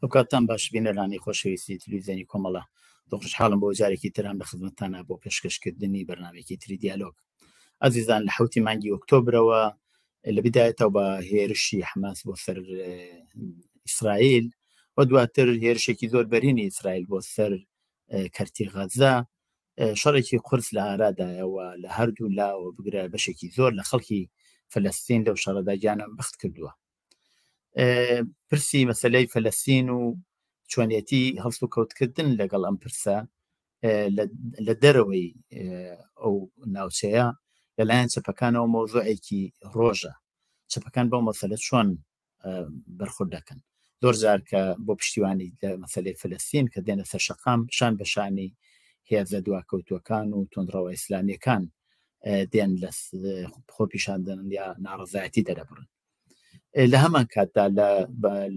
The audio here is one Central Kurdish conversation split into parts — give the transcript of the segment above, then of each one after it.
ئەوکاتتان باش بینەرانی خۆشەویستی تلویزیۆنی کۆمەڵە، دڵخۆشحاڵم بۆ جارێکی ترام لە خزمەتتانە بۆ پێشکەشکردنی بەرنامەیەکی تری دیالۆگ. ئازیزان لە حوتی مانگی ئۆکتۆبرەوە لە بدایەتەوە بە هێرشی حەماس بۆ سەر ئیسرائیل و دواتر هێرشێکی زۆر بەرینی ئیسرائیل بۆ سەر کەرتی غەزە شەڕێکی قورس لە ئارادایە و لە هەردوو لاوە بگرە بەشێکی زۆر لە خەڵکی فلستین لەو شەڕەدا گیانیان بەخت کردووە. پرسی مەسلەی فەلەستین و چۆنیەتی هەڵس و کەوتکردن لەگەڵ ئەم پرسە لە دەرەوەی ئەو ناوچەیە لەلایەن چەپەکانەوە مەوزوعێکی ڕۆژە. چەپەکان بەو مەسەلە چۆن بەرخورد دەکەن؟ زۆر جار کە بۆ پشتیوانی لە مەسلەی فلستین کە دێنە سەر شەقام شان بە شانی هێزە دواکەوتووەکان و توندڕەوە ئیسلامیەکان دێن لە خۆپیشاندن یا ناڕەزایەتی دەرەبڕن. لە هەمان کاتدا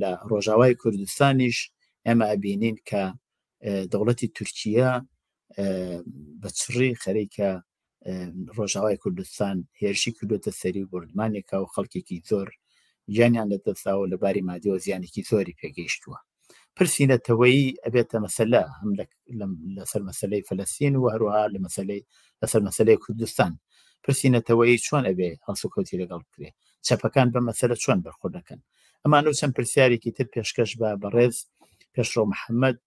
لە ڕۆژاوای کوردستانیش ئێمە ئەبینین کە دەوڵەتی تورکیا بە چڕی خەریکە ڕۆژاوای کوردستان هێرشی کردوتە سەری و بردمانێکە و خەڵکێکی زۆر گیانیان لە دەستاوە لە باری مادیەوە زیانێکی زۆری پێگەیشتووە. پرسی نەتەوەیی ئەبێتە مەسەلە هەم لەسەر مەسلەی فلستین و هەروەها لە مەسلەی لەسەر مەسلەی کوردستان. پرسی نەتەوەیی چۆن ئەبێ هەڵسوکەوتی لەگەڵ بکرێ؟ چەپەکان بە مەسەلە چۆن بەرخۆرد دەکەن؟ ئەمانە و چەند پرسیارێکی تر پێشکەش بە بەڕێز پێشڕەو محەممەد،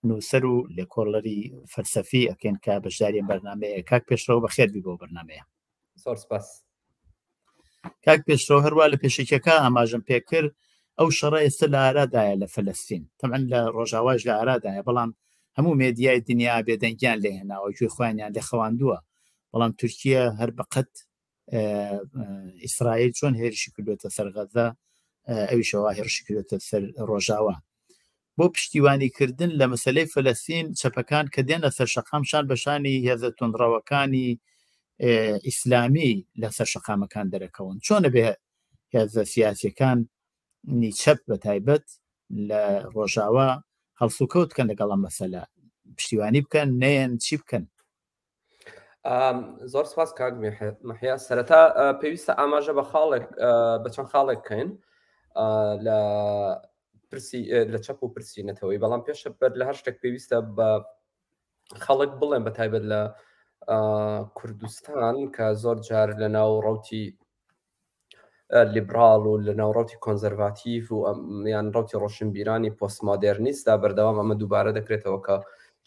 نووسەر و لێکۆڵەری فەلسەفی ئەکەین کە بەشداری ئەم بەرنامەیە. کاک پێشڕەو بەخێر بی بۆ بەرنامەیە. زۆر سپاس. کاک پێشڕەو، هەروە لە پێشەکیەکە ئاماژەم پێکرد ئەو شەڕە ئێستا لە ئارادایە لە فەلەستین، تەبعەن لە ڕۆژاواش لە ئارادایە، بەڵام هەموو مێدیای دنیا بێدەنگیان لێهێناوە، گوێی خۆیانیان لێ خەواندووە. بەڵام تورکیا هەر بەقەت ئیسرائیل چۆن هێرشی کردوێتە سەر غەزە، ئەویشەوە هێرشی کردوێتە سەر ڕۆژاوا. بۆ پشتیوانی کردن لە مەسلەی فەلەستین چەپەکان کە دێنە سەر شەقام شان بە شانی هێزە توندڕەوەکانی ئیسلامی لەسەر شەقامەکان دەرەکەون. چۆنە بێ هێزە سیاسیەکان نی چەپ بە تایبەت لە ڕۆژاوا هەڵسوکەوت بکەن لەگەڵ ئەم مەسەلە، پشتیوانی بکەن، نەیەن، چی بکەن؟ زۆر سپاس کاک مەحیا. سەرەتا پێویستە ئاماژە بە خاڵێک بە چەند خاڵێک بکەین لە پرسی لە چەپ و پرسی نەتەوەی، بەڵام پێش بەر لە هەر شتێک پێویستە بە خەڵک بڵێن بە تایبەت لە کوردستان کە زۆر جار لە ناو ڕوتی لیبراڵ و لە ناو ڕوتی کۆنزەرڤاتیڤ و یان ڕوتی ڕۆشنبیرانی پۆستمۆدێرنیستدا بەردەوام ئەمە دووبارە دەکرێتەوە کە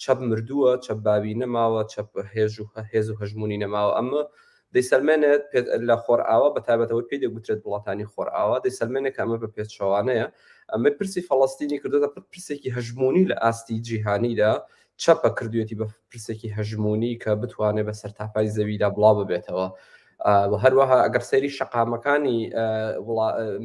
چەپ مردووە، چەپ باوی نەماوە، چەپ هێز و هێز و هەژمونی نەماوە. ئەمە دەیسەلمێنێت لە خۆرئاوا، بە تایبەتەوەی پێی دەگوترێت وڵاتانی خۆرئاوا، دەیسەلمێنێت کە ئەمە بە پێچەوانەیە. ئەمە پرسی فەڵەستینی کردوێتە پرسێکی هەژمونی لە ئاستی جیهانیدا، چەپە کردوێتی بە پرسێکی هەژمونی کە بتوانێت بە سەرتاپای زەویدا بڵاو ببێتەوە. و هەروەها ئەگەر سەیری شەقامەکانی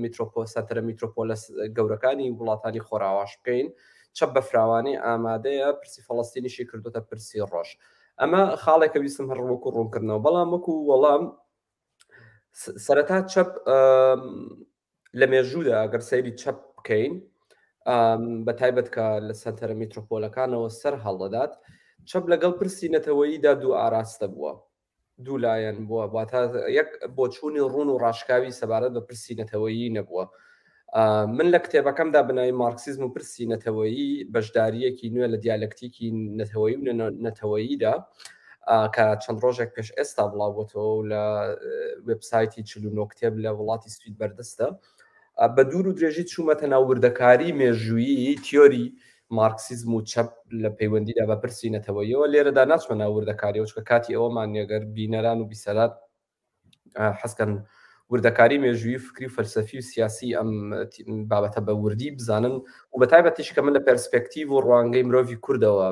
میترۆپۆ سەنتەرە میترۆپۆلە گەورەکانی وڵاتانی خۆراواش بکەین، چەپ بە فراوانی ئامادەیە، پرسی فەڵەستینیشی کردوتە پرسی ڕۆژ. ئەمە خاڵێکە ویستم هەر وەکو ڕوونکردنەوە، بەڵام وەکو وەڵام سەرەتا چەپ لە مێژوودا ئەگەر سەیری چەپ بکەین، بە تایبەت کە لە سەنتەرە میترۆپۆلەکانەوە سەر هەڵدەدات، چەپ لەگەڵ پرسی نەتەوەییدا دوو ئاراستە بووە، دوو لایەن بووە، واتە یەک بۆچوونی ڕوون و ڕاشکاوی سەبارەت بە پرسی نەتەوەیی نەبووە. من لە کتێبەکەمدا بەناوی مارکسیزم و پرسی نەتەوەیی، بەشدارییەکی نوێ لە دیالەکتیکی نەتەوەیی و نەتەوەییدا، کە چەند ڕۆژێک پێش ئێستا بڵاوبووەتەوە و لە وێبسایتی 49 کتێب لە وڵاتی سوید بەردەستە، بە دوور و درێژی چوومەتە ناو وردەکاری مێژوویی تیۆری مارکسیزم و چەپ لە پەیوەندیدا بە پرسی نەتەوەییەوە. لێرەدا ناچمە ناو وردەکاریەوە چونکە کاتی ئەوەمان نییە، گەر بینەران و بیسەران حەزکەن وردەکاری مێژووی فکری و فەلسەفی و سیاسی ئەم بابەتە بە وردی بزانن و بە تایبەتیش کە من لە پێرسپێکتیڤ و ڕوانگەی مرۆڤی کوردەوە،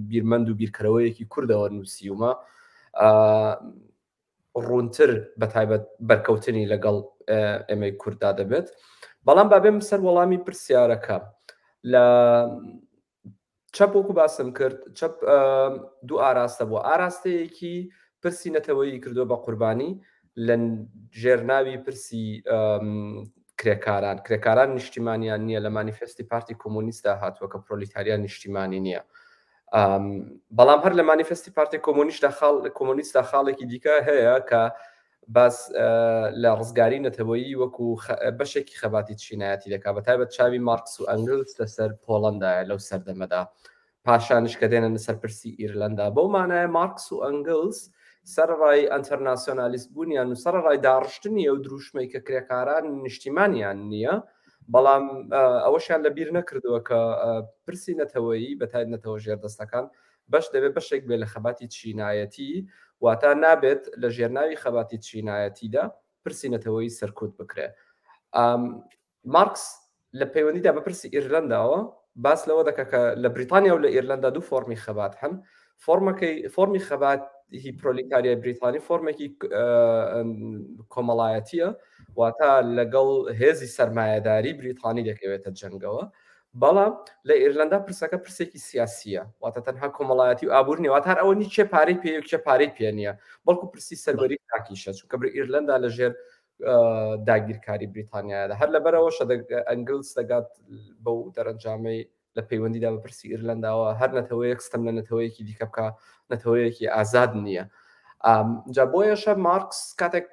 بیرمەند و بیرکەرەوەیەکی کوردەوە نووسیومە، ڕوونتر بە تایبەت بەرکەوتنی لەگەڵ ئێمەی کورددا دەبێت. بەڵام بابێم سەر وەڵامی پرسیارەکە. لە چەپ وەکو باسم کرد، چەپ دوو ئاراستە بووە. ئاراستەیەکی پرسی نەتەوەیی کردووە بە قوربانی لە ژێرناوی پرسی کرێکاران. کرێکاران نیشتیمانیان نییە، لە مانیفێستی پارتی کۆمۆنیستدا هاتووە کە پرۆلیتاریا نیشتیمانی نییە. بەڵام هەر لە مانیفێستی پارتی کۆمۆنیستدا خاڵ کۆمۆنیستدا خاڵێکی دیکە هەیە کە باس لە ڕزگاری نەتەوەیی وەکو بەشێکی خەباتی چینایەتی دەکات، بە تایبەت چاوی مارکس و ئەنگلس لەسەر پۆڵەندایە لەو سەردەمەدا، پاشانیش کە دێنە لەسەر پرسی ئیرلەندا. بەو مانایە مارکس و ئەنگلس سەرەڕای ئەنتەرناسیۆنالیست بوونیان و سەرەڕای داڕشتنی ئەو دروشمەی کە کرێکاران نیشتیمانیان نییە، بەڵام ئەوەشیان لەبیر نەکردووە کە پرسی نەتەوەیی بە تایبەت نەتەوە ژێردەستەکان بەش دەبێت بەشێک بێت لە خەباتی چینایەتی، واتە نابێت لە ژێرناوی خەباتی چینایەتیدا پرسی نەتەوەیی سەرکوت بکرێ. مارکس لە پەیوەندیدا بە پرسی ئیرلەنداوە باس لەوە دەکا کە لە بریتانیا و لە ئیرلەندا دوو فۆرمی خەبات هەن. فۆرمەکەی فۆرمی خەبات هی پرۆلیتاریای بریتانی فۆرمێکی کۆمەڵایەتیە، واتە لەگەڵ هێزی سەرمایەداری بریتانی دەکەوێتە جەنگەوە. بەڵام لە ئیرلەندا پرسەکە پرسێکی سیاسیە، واتە تەنها کۆمەڵایەتی و ئابووری نیە، واتە هەر ئەوە نی کێ پارەی پێیە و کێ پارەی پێ نییە، بەڵکو پرسی سەروەری تاکیشە، چونکە بر ئیرلەندا لەژێر داگیرکاری بریتانیادا. هەر لەبەرەوەشە ئەنگلس دەگات بەو دەرەنجامەی لە پەیوەندیدا بە پرسی ئیرلەنداوە هەر نەتەوەیەک ستەم لە نەتەوەیەکی دیکە بکە نەتەوەیەکی ئازاد نییە. جا بۆیەشە مارکس کاتێک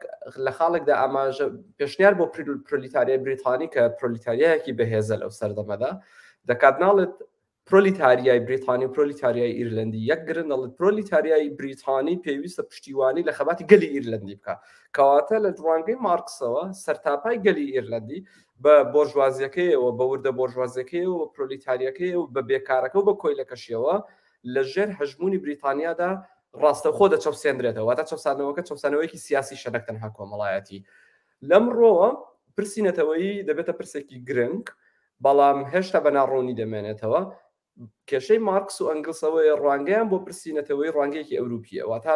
لە خاڵێکدا ئاماژە پێشنیار بۆ پرۆلیتاریای بریتانی کە پرۆلیتاریایەکی بەهێزە لەو سەردەمەدا دەکات، ناڵێت پرۆلیتاریای بریتانی و پرۆلیتاریای ئیرلەندی یەک گرن، دەڵێت پرۆلیتاریای بریتانی پێویستە پشتیوانی لە خەباتی گەلی ئیرلەندی بکە. کەواتە لە ڕوانگەی مارکسەوە سەرتاپای گەلی ئیرلەندی بە بۆرژوازیەکەیەوە، بە وردە بۆرژوازیەکەیەوە، بە پرۆلیتاریەکەیەوە، بە بێکارەکە و بە کۆیلەکەشیەوە لە ژێر هەژموونی بریتانیادا ڕاستەوخۆ دەچەوسێنرێتەوە. واتە چەوسانەوەکە چەوسانەوەیەکی سیاسیشە نەک تەنها کۆمەڵایەتی. لەمڕۆوە پرسی نەتەوەیی دەبێتە پرسێکی گرنگ، بەڵام هێشتا بە ناڕوونی دەمێنێتەوە. کێشەی مارکس و ئەنگلس ئەوەیە ڕوانگەیان بۆ پرسی نەتەوەی ڕوانگەیەکی ئەوروپیە، واتە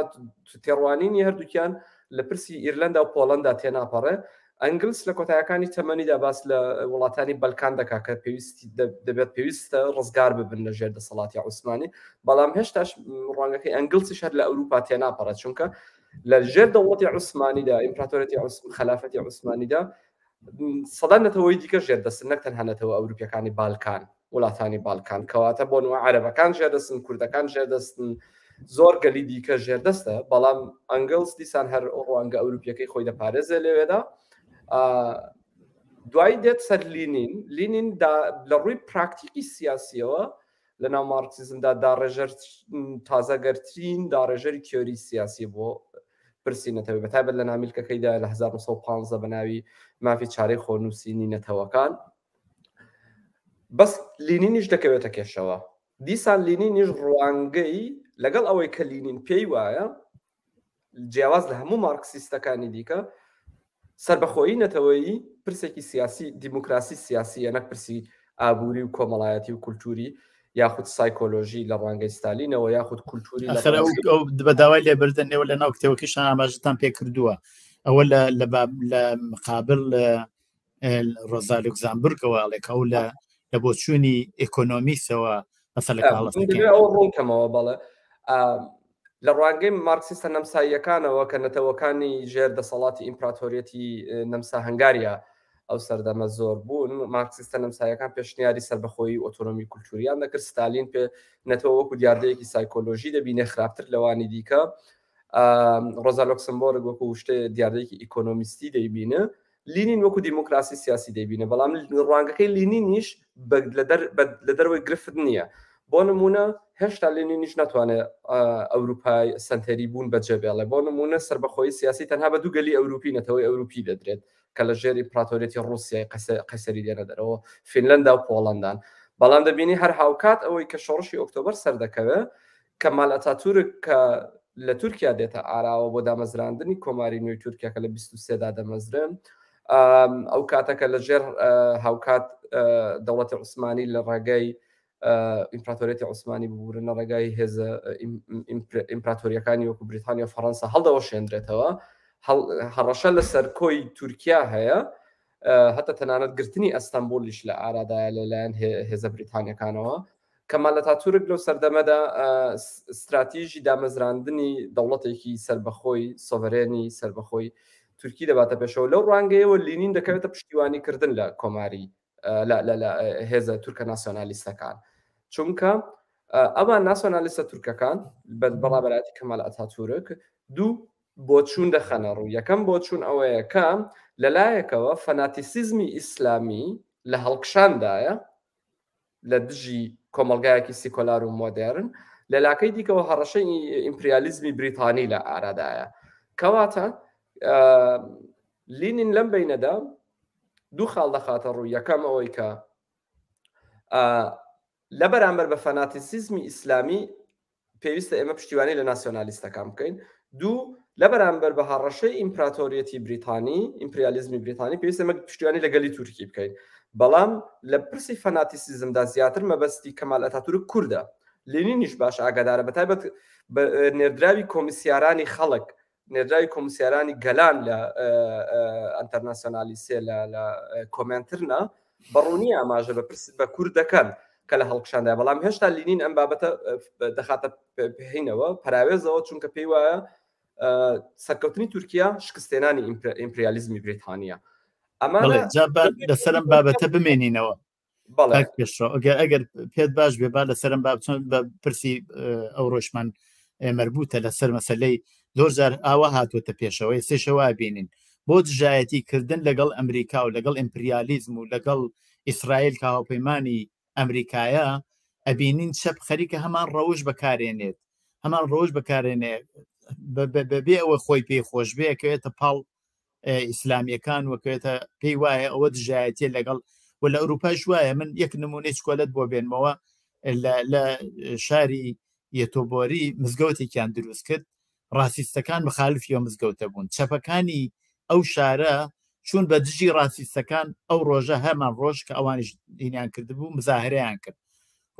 تێڕوانینی هەردووکیان لە پرسی ئیرلەندا و پۆڵەندا تێناپەڕێ. ئەنگلس لە کۆتایەکانی تەمەنیدا باس لە وڵاتانی بەلکان دەکات کە پێویستی دەبێت پێویستە ڕزگار ببن لە ژێر دەسەڵاتی عوسمانی، بەڵام هێشتاش ڕوانگەکەی ئەنگلسیش هەر لە ئەوروپا تێناپەڕێت، چونکە لە ژێر دەوڵەتی عوسمانیدا، ئیمپراتۆریەتی خەلافەتی عوسمانیدا سەدان نەتەوەی دیکە ژێر دەستن، نەک تەنها نەتەوە ئەوروپیەکانی بالکان، وڵاتانی بالکان. کەواتە بۆ نموونە عەرەبەکان ژێردەستن، کوردەکان ژێردەستن، زۆر گەلی دیکە ژێردەستە، بەڵام ئەنگلس دیسان هەر ڕوانگە ئەوروپیەکەی خۆی دەپارێزێ لەوێدا. دوایی دێت سەر لینین. لینین لە ڕووی پراکتیکی سیاسیەوە لە ناو مارکسیزمدا داڕێژەر تازەگەرترین داڕێژەری تیۆری سیاسی بۆ پرسی نەتەوەی، بە تایبەت لە نامیلکەکەیدا لە 1915 بە ناوی مافی چارەی خۆنووسینی نەتەوەکان. بەس لینینیش دەکەوێتە کێشەوە. دیسان لینینیش ڕوانگەی لەگەڵ ئەوەی کە لینین پێی وایە جیاواز لە هەموو مارکسیستەکانی دیکە سربەخۆیی نەتەوەیی پرسێکی سیاسی دیموکراسی سیاسیە نەک پرسی ئابووری و کۆمەڵایەتی و کولتوری یاخود سایکۆلۆژی لە ڕوانگەی ستالینەوە یاخود کولتوری بە داوای لێبردن نێوە لە ناو کتێوەکەشان ئاماژەتان پێ کردووە ئەوە لە لە مقابل ڕۆزا لوکزامبورگەوە ئەڵێ کە ئەو لە لە بۆچوونی ئێکۆنۆمیسەوە مەسەلەکە هەڵەسەکەن. ئەو ڕوونکەمەوە بەڵێ لە ڕوانگەی مارکسیستە نەمساییەکانەوە کە نەتەوەکانی ژێر دەسەڵاتی ئیمپراتۆریەتی نەمسا هەنگاریا ئەو سەردەمە زۆر بوون، مارکسیستە نەمساییەکان پێشنیاری سەربەخۆیی ئۆتۆنۆمی کولتوریان دەکرد. ستالین پێ نەتەوە وەکو دیاردەیەکی سایکۆلۆژی دەبینێ خراپتر لەوانی دیکە. ڕۆزا لۆکسمبۆرگ وەکو شتێ دیاردەیەکی ئیکۆنۆمیستی دەیبینێ. لینین وەکو دیموکراسی سیاسی دەیبینێ، بەڵام ڕوانگەکەی لینینیش لە دەرەوەی گرفت نییە. بۆ نمونە هێشتا لینینیش ناتوانێت ئەوروپای سەنتەری بوون بەجێ بێڵێ. بۆ نمونە سربەخۆیی سیاسی تەنها بە دوو گەلی ئەوروپی نەتەوەی ئەوروپی دەدرێت کە لە ژێر ئیمپراتۆریەتی ڕووسیای قەیسەری دێنە دەرەوە، فینلەندا و پۆڵەندان. بەڵام دەبینی هەر هاوکات ئەوەی کە شۆڕشی ئۆکتۆبەر سەردەکەوێ، کەمال ئەتاتورک کە لە تورکیا دێتە ئاراوە بۆ دامەزراندنی کۆماری نوێی تورکیا کە لە 23 دا دەمەزرێن، ئەو کاتە کە لە ژێر هاوکات دەوڵەتی عوسمانی لە ڕێگەی ئیمپراتۆریەتی عوسمانی ببورن لە ڕێگای هێزە ئیمپراتۆریەکانی وەکو بریتانیا و فەڕەنسا هەڵدەوەشێندرێتەوە، هەڕەشە لەسەر کۆی تورکیا هەیە، هەتا تەنانەت گرتنی ئەستەنبوڵیش لە ئارادایە لەلایەن هێزە بریتانیەکانەوە. کەمال ئەتاتورک لەو سەردەمەدا ستراتیژی دامەزراندنی دەوڵەتێکی سەربەخۆی سۆڤەرێنی سەربەخۆی تورکی دەباتە پێشەوە. لەو ڕوانگەیەوە لینین دەکەوێتە پشتیوانی کردن لە کۆماری لە هێزە تورکە ناسیۆنالیستەکان، چونکە ئەوان ناسیۆنالیستە تورکەکان بە ڕابەرایەتی کەمال ئەتاتورک دوو بۆچوون دەخەنە ڕوو. یەکەم بۆچوون ئەوەیە کە لەلایەکەوە فەناتیسیزمی ئیسلامی لە هەڵکشاندایە لە دژی کۆمەڵگایەکی سیکۆلار و مۆدێرن، لە لاکەی دیکەوە هەڕەشەی ئیمپریالیزمی بریتانی لە ئارادایە. کەواتە لینین لەم بینەدا دوو خاڵ دەخاتە ڕوو، یەکەم ئەوەی کە لە بەرامبەر بە فەناتیسیزمی ئیسلامی پێویستە ئێمە پشتیوانی لە ناسیۆنالیستەکان بکەین. دوو، لە بەرامبەر بە هەڕەشەی ئیمپراتۆریەتی بریتانی، ئیمپریالیزمی بریتانی، پێویستە ئێمە پشتیوانی لە گەلی تورکی بکەین. بەڵام لە پرسی فەناتیسیزمدا زیاتر مەبەستی کەمال ئەتاتورک کوردە. لینینیش باش ئاگادارە، بەتایبەت نێردراوی کۆمیسیارانی خەڵک، نێردراوی کۆمیسیارانی گەلان لە ئەنتەرناسیۆنالی سێ لە کۆمێنترنا بە ڕوونی ئاماژە بە پرس بە کورد دەکەن کە لە هەڵکشاندا، بەڵام هێشتا لینین ئەم بابەتە دەخاتە پێینەوە پەراوێزەوە، چونکە پێی وایە سەرکەوتنی تورکیا شکستێنانی ئیمپریالیزمی بریتانیا. ئەمانە لەسەرم بابەتە بمێنینەوە. ئەگەر ئەگەر پێت باش بێ با لەسەرم با چۆن بە پرسی ئەو ڕۆژمان مربوطە لەسەر مەسلەی زۆر جار ئاوا هاتووەتە پێشەوە ئێستێشەوە بینین بۆ دژایەتی کردن لەگەڵ ئەمریکا و لەگەڵ ئیمپریالیزم و لەگەڵ ئیسرائیل کە هاوپەیمانی ئەمریکایە ئەبینین چەپ خەریکە هەمان ڕەوش بەکارێنێت هەمان ڕۆژ بەکارێنێ بەبێ ئەوە خۆی پێی خۆش بێ کەوێتە پاڵ ئیسلامیەکان وەکەوێتە پێی وایە ئەوە دژایەتیە لەگەڵ و لە ئەوروپاش وایە. من یەک نمونەی چکۆلت بۆ بێنمەوە، لە شاری یەتۆبۆری مزگەوتێکیان دروست کرد، ڕاستیستەکان مخالفی ئەو مزگەوتە بوون، چەپەکانی ئەو شارە چوون بە دژی ڕاستیستەکان ئەو ڕۆژە هەمان ڕۆژ کە ئەوانیش دینیان کردبوو مزاهرەیان کرد.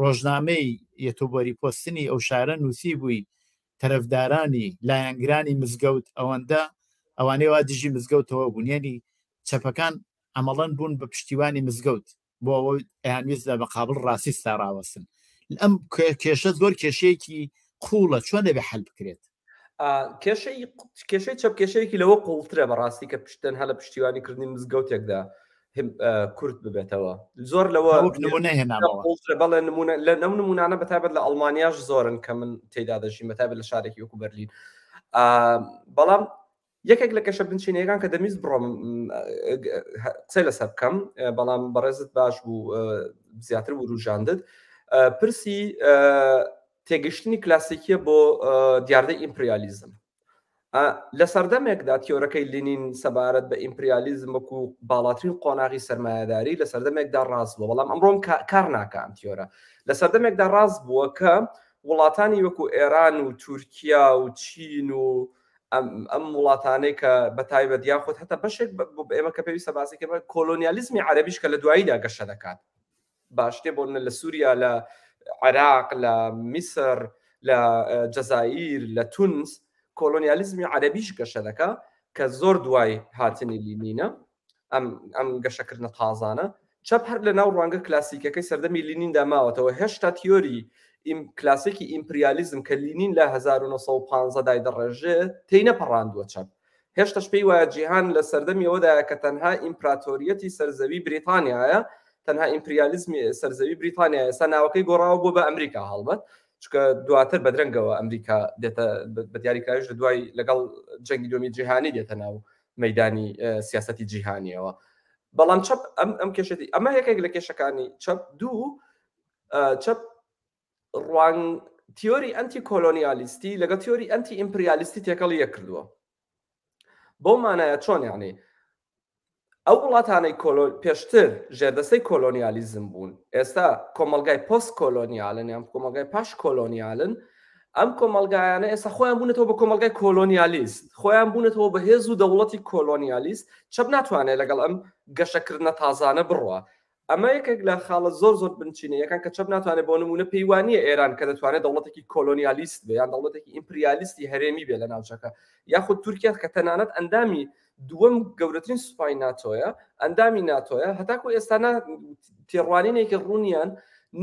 ڕۆژنامەی یەتۆبۆری پۆستنی ئەو شارە نووسی بووی تەرەفدارانی لایەنگرانی مزگەوت ئەوەندە ئەوانەی وا دژی مزگەوتەوە بوون، یعنی چەپەکان عەمەڵەن بوون بە پشتیوانی مزگەوت بۆ ئەوەی ئەیانویست لە مقابل ڕاسیستا ڕاوەستن. ئەم کێشە زۆر کێشەیەکی قوڵە، چۆن دەبێ حەل بکرێت؟ کێشەی کێشەی چەپ کێشەیەکی لەوە قوڵترە بەڕاستی کە پشتەن هەلە پشتیوانی کردنی مزگەوتێکدا کورت ببێتەوە. زۆر لەوە نمونە هێنامەوە. بەڵێ نمونە لە ئەم نمونانە بەتایبەت لە ئەڵمانیاش زۆرن کە من تێدا دەژیم، بەتایبەت لە شارێکی وەکو بەرلین. بەڵام یەکێک لە کێشە بنچینەکان کە دەمیست بڕۆم قسەی لەسەر بکەم، بەڵام بەڕێزت باش بوو زیاتر وروژاندت، پرسی تێگەشتنی کلاسیکیە بۆ دیاردەی ئیمپریالیزم. لە سەردەمێکدا تیۆرەکەی لینین سەبارەت بە ئیمپریالیزم وەکو باڵاترین قۆناغی سەرمایەداری لە سەردەمێکدا ڕاست بووە، بەڵام ئەمڕۆم کار ناکە ئەم تیۆرە. لە سەردەمێکدا ڕاست بووە کە وڵاتانی وەکو ئێران و تورکیا و چین و ئەم وڵاتانەی کە بە تایبەت یاخود هەتا بەشێک ئێمە کە پێویستە باسێکە بە کۆلۆنیالیزمی عەرەبیش کە لە دواییدا گەشە دەکات، باشتێ بۆ لە سووریا، لە عێراق، لە میسر، لە جەزائیر، لە تونس کۆلۆنیالیزمی عەرەبیش گەشە دەکا کە زۆر دوای هاتنی لینینە ئەم ئەم گەشەکردنە تازانە. چەپ هەر لە ناو ڕوانگە کلاسیکەکەی سەردەمی لینیندا ماوەتەوە، هێشتا تیۆری کلاسیکی ئیمپریالیزم کە لینین لە 1915 دای دەڕێژێ تێی نەپەڕاندووە. چەپ هێشتاش پێی وایە جیهان لە سەردەمی ئەوەدایە کە تەنها ئیمپراتۆریەتی سەرزەوی بریتانیایە، تەنها ئیمپریالیزمی سەرزەوی بریتانیا، ئێستا ناوەکەی گۆڕاوە بۆ بە ئەمریکا، هەڵبەت چونکە دواتر بەدرەنگەوە ئەمریکا دێتە بە دیاریکراویش لە دوای لەگەڵ جەنگی دووەمی جیهانی دێتە ناو مەدانی سیاسەتی جیهانیەوە. بەڵام چەپ ئەم ئەم کێشەتی ئەمە یەکێک لە کێشەکانی چەپ. دوو، چەپ ڕوان تیۆری ئەنتی کۆلۆنیالیستی لەگەڵ تیۆری ئەنتی ئیمپریالیستی تێکەڵی یەک کردووە. بەو مانایە چۆن یعنی ئەو وڵاتانەی پێشتر ژێردەستەی کۆلۆنیالیزم بوون ئێستا کۆمەلگای پۆست کۆلۆنیالن یان کۆمەلگای پاش کۆلۆنیالن، ئەم کۆمەلگایانە ئێستا خۆیان بوونەتەوە بە کۆمەلگای کۆلۆنیالیست، خۆیان بوونەتەوە بە هێز و دەوڵەتی کۆلۆنیالیست. چەپ ناتوانێت لەگەڵ ئەم گەشەکردنە تازانە بڕوا. ئەمە یەکێک لە خاڵە زۆر زۆر بنچینەیەکان کە چەپ ناتوانێت، بۆ نمونە پێی وانییە ئێران کە دەتوانێت دەوڵەتێکی کۆلۆنیالیست بێ یان دەوڵەتێکی ئیمپریالیستی هەرێمی بێ لە ناوچەکە، یاخود تورکیا کە تەنانەت ئەندامی دووەم گەورەترین سوپای ناتۆیە، ئەندامی ناتۆیە، هەتاکو ئێستا تێڕوانینێکی ڕوونیان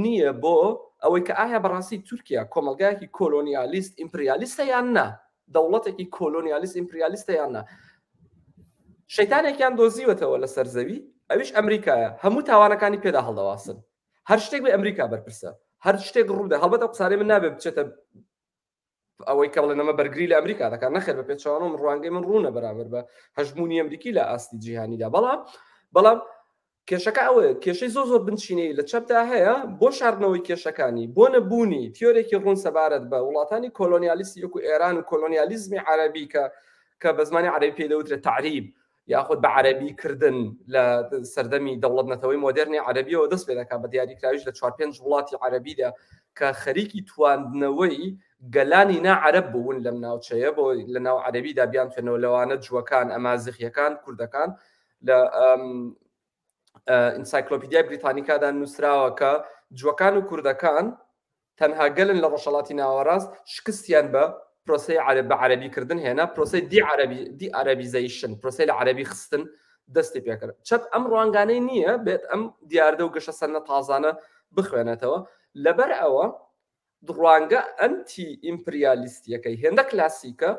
نییە بۆ ئەوەی کە ئایا بەڕاستی تورکیا کۆمەلگایەکی کۆلۆنیالیست ئیمپریالیستە یان نا، دەوڵەتێکی کۆلۆنیالیست ئیمپریالیستە یان نا. شەیتانێکیان دۆزیوەتەوە لەسەر زەوی، ئەویش ئەمریکایە، هەموو تاوانەکانی پێدا هەڵدەواسن، هەر شتێک بێ ئەمریکا بەرپرسە، هەر شتێک ڕوودا. هەڵبەت ئەو قسانەی من نابێ بچێتە ئەوەی کە بڵێن ئەمە بەرگری لە ئەمریکا دەکات نەخێر بە پێچەوانەوە من ڕوانگەی من ڕوونە بەرامبەر بە هەژموونی ئەمریکی لە ئاستی جیهانیدا بەڵام بەڵام کێشەکە ئەوەیە کێشەی زۆر زۆر بنچینەی لە چەپدا هەیە بۆ شاردنەوەی کێشەکانی بۆ نەبوونی تیۆرێکی ڕوون سەبارەت بە وڵاتانی کۆلۆنیالیستی وەکو ئێران و کۆلۆنیالیزمی عەرەبی کە کە بە زمانی عەرەبی پێی دەوترێت تەعریب یاخود بە عەرەبی کردن لە سەردەمی دەوڵەت نەتەوەی مۆدێرنی عەرەبیەوە دەست پێ دەکات بە دیاریکراویش لە چوار پێنج وڵاتی عەرەبیدا کە خەریکی تواندنەوەی گەلانی نا عەرەب بوون لەم ناوچەیە بۆ لە ناو عەرەبیدا بیانتوێنەوە لەوانە جووەکان ئەمازیخیەکان کوردەکان لە ئینسایکلۆپیدیای بریتانیکادا نووسراوە کە جووەکان و کوردەکان تەنها گەلن لە ڕۆژهەڵاتی ناوەڕاست شکستیان بە پرۆسەی عەرەب بە عەرەبی کردن هێنا پرۆسەی دی عەرەبی de-Arabization پرۆسەی لە عەرەبی خستن دەستی پێکرد چەپ ئەم ڕوانگانەی نییە بێت ئەم دیاردە و گەشە سەندنە تازانە بخوێنێتەوە لەبەر ئەوە ڕوانگە ئەنتی ئیمپریالیستیەکەی هێندە کلاسیکە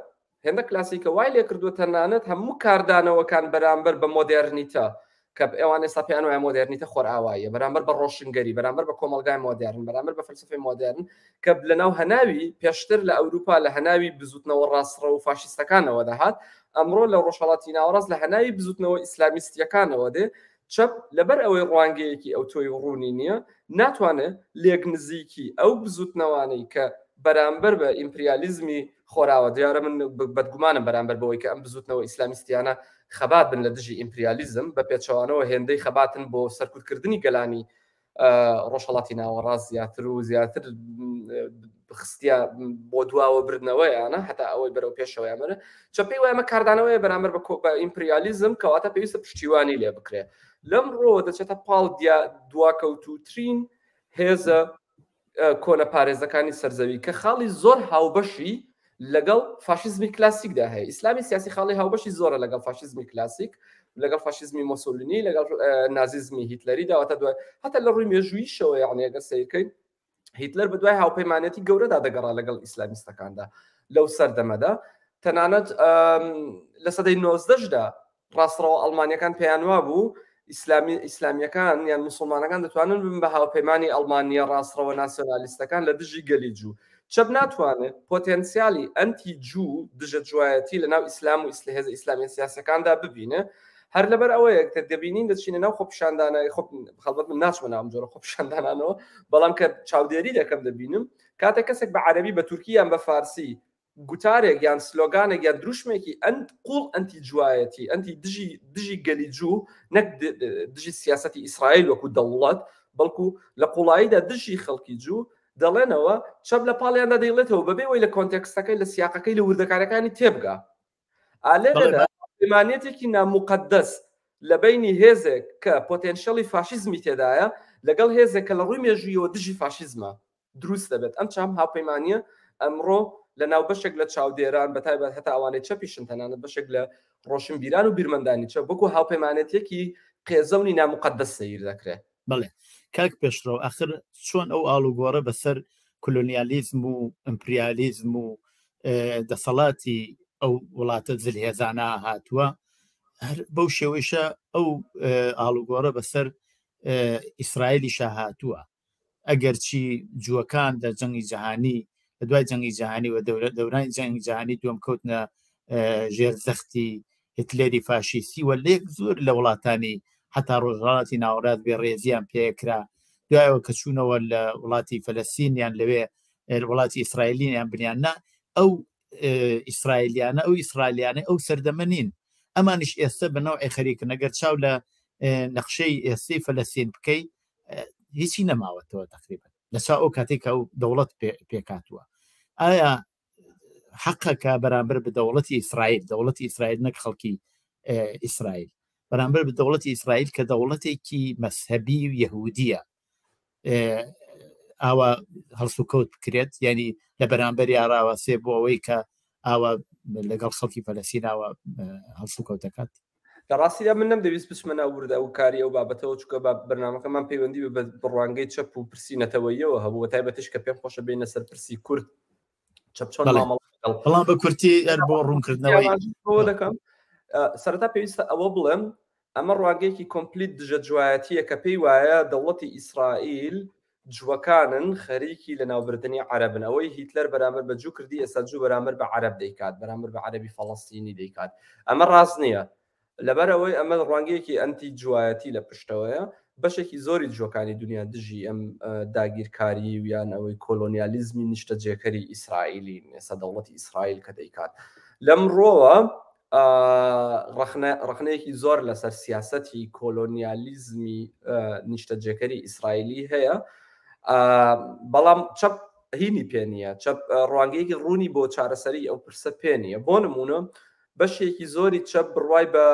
هێندە کلاسیکە وای لێکردووە تەنانەت هەموو کاردانەوەکان بەرامبەر بە مۆدێرنیتە کە ئەوان ئێستا پێیان وایە مۆدێرنیتە خۆرئاواییە بەرامبەر بە ڕۆشنگەری بەرامبەر بە کۆمەڵگای مۆدێرن بەرامبەر بە فەلسەفەی مۆدێرن کە لەناو هەناوی پێشتر لە ئەوروپا لە هەناوی بزوتنەوە ڕاستڕەو و فاشیستەکانەوە دەهات ئەمڕۆ لە ڕۆژهەڵاتی ناوەڕاست لە هەناوی بزوتنەوە ئیسلامیستیەکانەوە دێ چەپ لەبەر ئەوەی ڕوانگەیەکی ئەوتۆی ڕوونی نییە، ناتوانێت لێکنزیکی ئەو بزووتنەوانەی کە بەرامبەر بە ئیمپریالیزمی خۆراوا، دیارە من بەدگومانم بەرامبەر بەوەی کە ئەم بزووتنەوە ئیسلامیستیانە خەبات بن لە دژی ئیمپریالیزم، بە پێچەوانەوە هێندەی خەباتن بۆ سەرکوتکردنی گەلانی ڕۆژهەڵاتی ناوەڕاست زیاتر و زیاتر خستیا بۆ دواوە بردنەوەیانە هەتا ئەوەی بەرەو پێشەوەیان بەرە چە پێی وایە ئەمە کاردانەوەیە بەرامبەر بە ئیمپریالیزم کەواتە پێویستە پشتیوانی لێ بکرێ لەم ڕۆوە دەچێتە پاڵ دواکەوتووترین هێزە کۆنە پارێزەکانی سەرزەوی کە خاڵی زۆر هاوبەشی لەگەڵ فاشیزمی کلاسیکدا هەیە ئیسلامی سیاسی خاڵی هاوبەشی زۆرە لەگەڵ فاشیزمی کلاسیک لەگەڵ فاشیزمی مۆسۆلینی لەگەڵ نازیزمی هیتلەری داواتە دوای هەتا لە ڕووی مێژوویشەوە یعنی ئەگەر سەیرکەین هیتلەر بە دوای هاوپەیمانەتی گەورەدا دەگەڕا لەگەڵ ئیسلامیستەکاندا لەو سەردەمەدا تەنانەت لە سەدەی نۆزدەشدا ڕاستڕەوە ئەڵمانیەکان پێیان وابوو ئیسلامی ئیسلامیەکان یان مسلمانەکان دەتوانن ببن بە هاوپەیمانی ئەڵمانیە ڕاستڕەوە ناسیۆنالیستەکان لە دژی گەلی جوو چەپ ناتوانێت پۆتێنسیالی ئەنتی جوو دژە جوایەتی لە ناو ئیسلام و ئیسلە هێزە ئیسلامیە سیاسەکاندا ببینێ هەر لەبەر ئەوەیە کە دەبینین دەچینە ناو خۆپیشاندانە خۆ خەڵبەت من ناچمە ناو ئەم جۆرە خۆپیشاندانانەوە بەڵام کە چاودێری دەکەم دەبینم کاتێک کەسێک بە عەرەبی بە تورکی یان بە فارسی گوتارێک یان سلۆگانێک یان دروشمێکی ئەنت قوڵ ئەنتی جوایەتی ئەنتی دژی دژی گەلی جوو نەک دژی سیاستی ئیسرائیل وەکو دەوڵەت بەڵکو لە قوڵاییدا دژی خەڵکی جوو دەڵێنەوە چەپ لە پاڵیاندا دەیڵێتەوە بەبێ وەی لە کۆنتێکستەکەی لە سیاقەکەی لە وردەکارەکانی تێبگا ئالێرەدا پەیمانێتێکی ناموقەدەس لە بینی هێزێک کە پۆتێنشیەلی فاشیزمی تێدایە لەگەڵ هێزێک کە لە ڕووی مێژوویەوە دژی فاشیزمە دروست دەبێت ئەم چام هاوپەیمانیە ئەمڕۆ لە ناو بەشێک لە چاودێران بە تایبەت هەتا ئەوانەی چەپیشن تەنانەت بەشێک لە ڕۆشنبیران و بیرمەندانی چەپ وەکو هاوپەیمانێتیەکی قێزەونی ناموقەدەس سەیر دەکرێت. بەڵێ کاک پێشڕەو ئاخر چۆن ئەو ئاڵوگۆڕە بەسەر کولۆنیالیزم و ئیمپریالیزم و دەسەڵاتی ئەو وڵاتە زلهێزانە هاتووە هەر بەو شێوەیشە ئەو ئاڵوگۆڕە بەسەر ئیسرائیلیشا هاتووە ئەگەرچی جووەکان لە جەنگی جەهانی لە دوای جەنگی جەهانی و دەورانی جەنگی جەهانی دووەم کەوتنە ژێر زەختی هیتلێری فاشیستی و لێک زۆر لە وڵاتانی حتا ڕۆژهەڵاتی ناوەڕاست بێ ڕێزیان پێکرا دوایەوە کە چوونەوە لە وڵاتی فەلەستینیان لەوێ وڵاتی ئیسرائیلینیان بنیان نا ئەو ئیسرائیلیانە ئەو ئیسرائیلیانە ئەو سەردەمە نین ئەمانیش ئێستا بە نەوعی خەریکن ئەگەر چاو لە نەخشەی ئێستەی فەلەستین بکەی هیچی نەماوەتەوە تقریبا لە چاو ئەو کاتێک کە ئەو دەوڵەت پێکاتوە ئایا حەقەکە بەرامبەر بە دەوڵەتی ئیسرائیل دەوڵەتی ئیسرائیل نەک خەڵکی ئیسرائیل بەرامبەر بە دەوڵەتی ئیسرائیل کە دەوڵەتێکی مەسهبی و یەهودیە ئاوا هەڵسوکەوت بکرێت ینی لە بەرامبەر یاراوەسێ بۆ ئەوەی کە ئاوا لەگەڵ خەڵکی فەلەسیناوە هەڵسوکەوت دەکات لە ڕاستیدا من نەمدەویست بچمە ناو وردە و کاری ئەو بابەتەوە چونکە بە بەرنامەکەمان پەیوەندی بە بڕوانگەی چەپ و پرسی نەتەوەییەوە هەبوو بە تایبەتیش کە پێم خۆشە بێینە سەر پرسی کورد چەپ چۆن مامەڵە لەگەڵ بەڵام بە کورتی هەر بۆ ڕوونکردنەوەی ئەوە دەکەم سەرەتا پێویستە ئەوە بڵێم ئەمە ڕوانگەیەکی complete دژە جوایەتیە کە پێی وایە دەوڵەتی ئیسرائیل جووەکانن خەریکی لەناوبردنی عەرەبن، ئەوەی هیتلەر بەرامبەر بە جوو کردی ئێستا جوو بەرامبەر بە عەرەب دەیکات، بەرامبەر بە عەرەبی فەڵەستینی دەیکات. ئەمە ڕاست نییە. لەبەر ئەوەی ئەمە ڕوانگەیەکی ئەنتی جوایەتی لە پشتەوەیە، بەشێکی زۆری جووەکانی دنیا دژی ئەم داگیرکاری و یان ئەوەی کۆلۆنیالیزمی نیشتەجێکەری ئیسرائیلین، ئێستا دەوڵەتی ئیسرائیل کە دەیکات. لەم ڕووەوە ڕەخنەیەکی زۆر لەسەر سیاسەتی کۆلۆنیالیزمی نیشتەجێکەری ئیسرائیلی هەیە، بەڵام چەپ هینی پێ نییە، چەپ ڕوانگەیەکی ڕوونی بۆ چارەسەری ئەو پرسە پێ نییە. بۆ نمونە بەشێکی زۆری چەپ بڕوای بە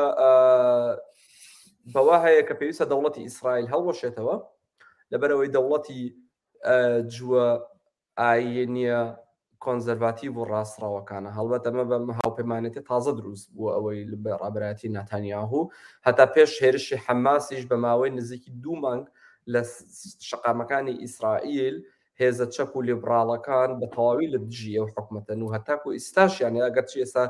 بەوە هەیە کە پێویستە دەوڵەتی ئیسرائیل هەڵوەشێتەوە، لەبەرئەوەی دەوڵەتی جووە ئایینیە کۆنزەرڤاتیڤ و ڕاستڕەوەکانە. هەڵبەت ئەمە بە هاوپەیمانێتی تازە دروست بووە ئەوەی بە ڕابەرایەتی ناتانیاهو، هەتا پێش هێرشی حەماسیش بە ماوەی نزیکی دوو مانگ لە شەقامەکانی ئیسرائیل هێزە چەپ و لیبڕاڵەکان بە تەواوی لە دژی ئەو حکومەتەن و هەتاکو ئیستاشیان ئەگەرچی ئێستا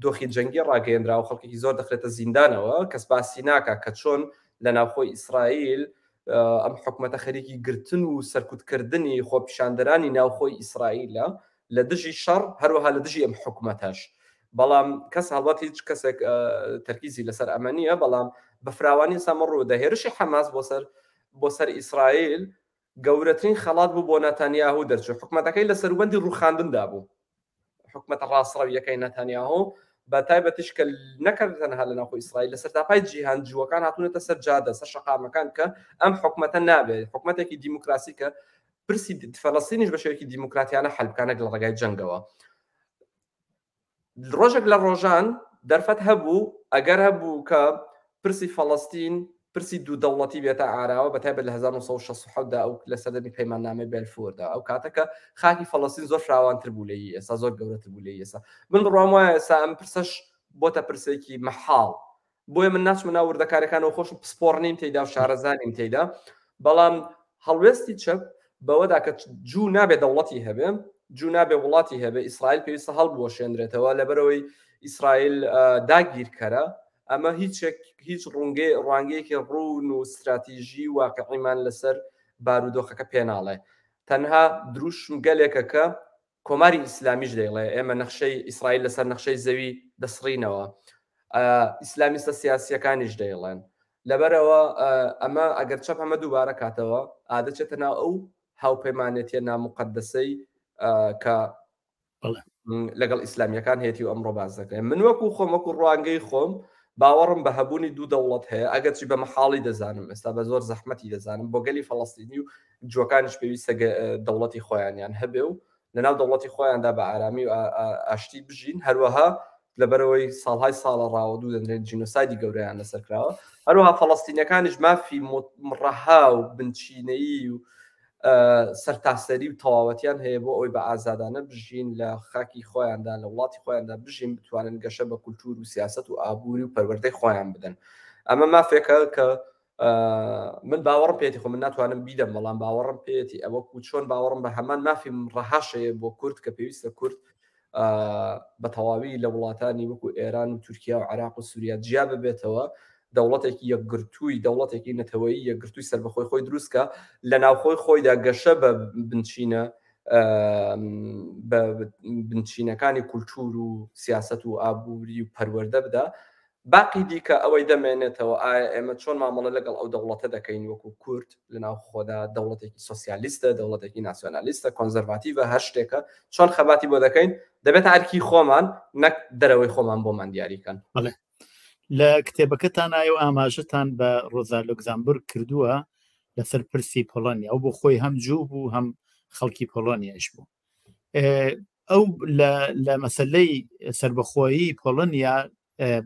دۆخی جەنگی ڕاگەیەنراوە خەڵکێکی زۆر دەخرێتە زیندانەوە کەس باسی ناکا کە چۆن لە ناوخۆی ئیسرائیل ئەم حکومەتە خەریکی گرتن و سەرکوتکردنی خۆپیشاندەرانی ناوخۆی ئیسرائیلە لە دژی شەڕ، هەروەها لە دژی ئەم حکومەتەش. بەڵام کەس هەڵبەت هیچ کەسێک تەرکیزی لەسەر ئەمە نییە، بەڵام بە فراوانی ئێستا ڕوودە. هێرشی حەماس بۆ سەر بۆ سەر ئیسرائیل گەورەترین خەڵات بوو بۆ ناتانیاهو دەرچوو. حکومەتەکەی لە سەروبەندی ڕووخاندندا بوو. حکومەتە ڕاستڕەویەکەی نەتانیاهۆ بە تایبەتیش کە نەکرد تەنها لە ناوخۆی ئیسرائیل لە سەرتاپای جیهان جووەکان هاتوونەتە سەر جادە سەر شەقامەکان کە ئەم حکومەتە نابێت حکومەتێکی دیموکراسی کە پرسی فەلەستینیش بە شێوەیەکی دیموکراتیانە حل بکانێک لە ڕێگای جەنگەوە ڕۆژێک لە ڕۆژان دەرفەت هەبوو ئەگەر هەبوو کە پرسی فەڵەستین پرسی دوو دەوڵەتی بێتە ئاراوە بە تایبەت لە 1967 دا ئەو لە سەردەمی پەیماننامەی بێلفوردا ئەو کاتە کە خاکی فەڵەستین زۆر فراوانتر بوو لەی ئێستا زۆر گەورەتر بوو لەی ئێستا من بڕوام وایە ئێستا ئەم پرسەش بۆتە پرسێکی مەحاڵ بۆیە من ناچمە ناو وردەکاریەکانەوە خۆشم پسپۆڕ نیم تێیدا و شارەزا نیم تێیدا بەڵام هەڵوێستی چەپ بەوەدا کە جوو نابێ دەوڵەتی هەبێ جوو نابێ وڵاتی هەبێ ئیسرائیل پێویستە هەڵبوەشێنرێتەوە لەبەرەوەی ئیسرائیل داگیرکەرە ئەمە هیچێک هیچ ڕوونگەی ڕوانگەیەکی ڕوون و استراتیژی واقعیمان لەسەر بارودۆخەکە پێناڵێ تەنها دروشم گەلێکە کە کۆماری ئیسلامیش دەیڵێ ئێمە نەخشەی ئیسرائیل لەسەر نەخشەی زەوی دەسڕینەوە، ئیسلامیستە سیاسیەکانیش دەیڵێن. لەبەرئەوە ئەمە ئەگەر چەپ ئەمە دووبارە کاتەوە ئادەچێتە ناو ئەو هاوپەیمانێتیە نامقدەسەی کە لەگەڵ ئیسلامیەکان هەیەی و ئەمڕۆ باز دەکرێن. من وەکو خۆم وەکو ڕوانگەی خۆم باوەڕم بە هەبوونی دوو دەوڵەت هەیە ئەگەرچی بە مەحاڵی دەزانم ئێستا بە زۆر زەحمەتی دەزانم بۆ گەلی فەڵەستینی و جووەکانیش پێویستە دەوڵەتی خۆیانیان هەبێ و لەناو دەوڵەتی خۆیاندا بە ئارامی و ئاشتی بژین هەروەها لەبەرەوەی ساڵهای ساڵە ڕاوەدوو دەنرێن جینۆسایدی گەورەیان لەسەر کراوە هەروەها فەڵەستینەکانیش مافی ڕەها و بنچینەیی و سەرتاسەری و تەواوەتیان هەیە بۆ ئەوەی بە ئازادانە بژین لە خاکی خۆیاندا لە وڵاتی خۆیاندا بژین بتوانن گەشە بە کولتوور و سیاست و ئابووری و پەروەردەی خۆیان بدەن ئەمە مافێکە کە من باوەڕم پێێتی خۆ من ناتوانم بیدەم بەڵام باوەڕم پێێتی ئەوە و چۆن باوەڕم بە هەمان مافی ڕەهاشەیە بۆ کورد کە پێویستە کورد بە تەواوی لە وڵاتانی وەکو ئێران و تورکیا و عراق و سووریا جیا ببێتەوە دەوڵەتێکی یەکگرتووی دەوڵەتێکی نەتەوەیی یەکگرتووی سەربەخۆی خۆی دروستکە لە ناوخۆی خۆیدا گەشە بە بنچینە بە بنچینەکانی کولتوور و سیاست و ئابووری و پەروەردە بدا باقی دیکە ئەوەی دەمێنێتەوە ئایا ئێمە چۆن مامەڵە لەگەڵ ئەو دەوڵەتە دەکەین وەکو کورد لەناو خۆدا دەوڵەتێکی سۆسیالیستە دەوڵەتێکی ناسیۆنالیستە کۆنزەرڤاتیڤە هەر شتێکە چۆن خەباتی بۆ دەکەین دەبێتە ئەرکی خۆمان نەک دەرەوەی خۆمان بۆمان دیاریکەن. بەڵێ لە کتێبەکەتان ئایو ئاماژەتان بە ڕۆزا لوکزامبورگ کردووە لەسەر پرسی پۆڵۆنیا ئەو بۆ خۆی هەم جوو بوو هەم خەڵکی پۆڵۆنیایش بوو ئەو لە مەسلەی سربەخۆیی پۆڵۆنیا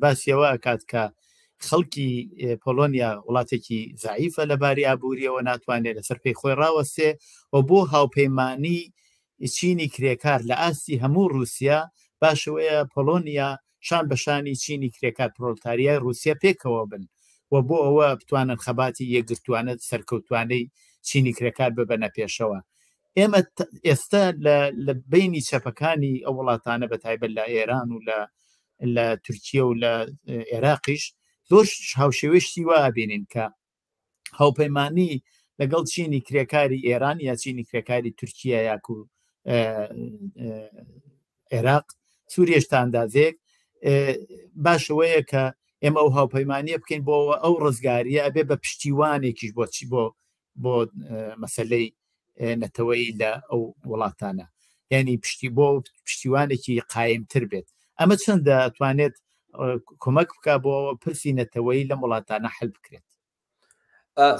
باسیەوە ئەکات کە خەڵکی پۆلۆنیا وڵاتێکی زعیفە لە باری ئابووریەوە ناتوانێت لەسەر پێی خۆی ڕاوەستێ و بۆ هاوپەیمانی چینی کرێکار لە ئاستی هەموو رووسیا باشەوەیە پۆلۆنیا شان بە شانی چینی کرێکار پرۆلتاریای رووسیا پێکەوە بن و بۆ ئەوە بتوانن خەباتی یەکگرتووانە سەرکەوتوانەی چینی کرێکار ببەنە پێشەوە. ئێمە ئێستا لە بینی چەپەکانی ئەو وڵاتانە بە تایبەت لە ئێران و لە لە تورکیە و لە عێراقیش زۆر هاوشێوەی شتی وا بینین کە هاوپەیمانی لەگەڵ چینی کرێکاری ئێران یا چینی کرێکاری تورکیا یاکو عێراق سووریش تا ئەندازەیەک باشەوەیە کە ئێمە ئەو هاوپەیمانیە بکەین بۆ ئەو ڕزگاریە ئەبێ بە پشتیوانێکیش بۆچی بۆ بۆ مەسلەی نەتەوەیی لە ئەو وڵاتانە یعنی پشتی بۆ پشتیوانێکی قایمتر بێت ئەمە چەندە توانێت کۆمەک بک بۆ پرسی نەتەوەیی لەم وڵاتانە حل بکرێت؟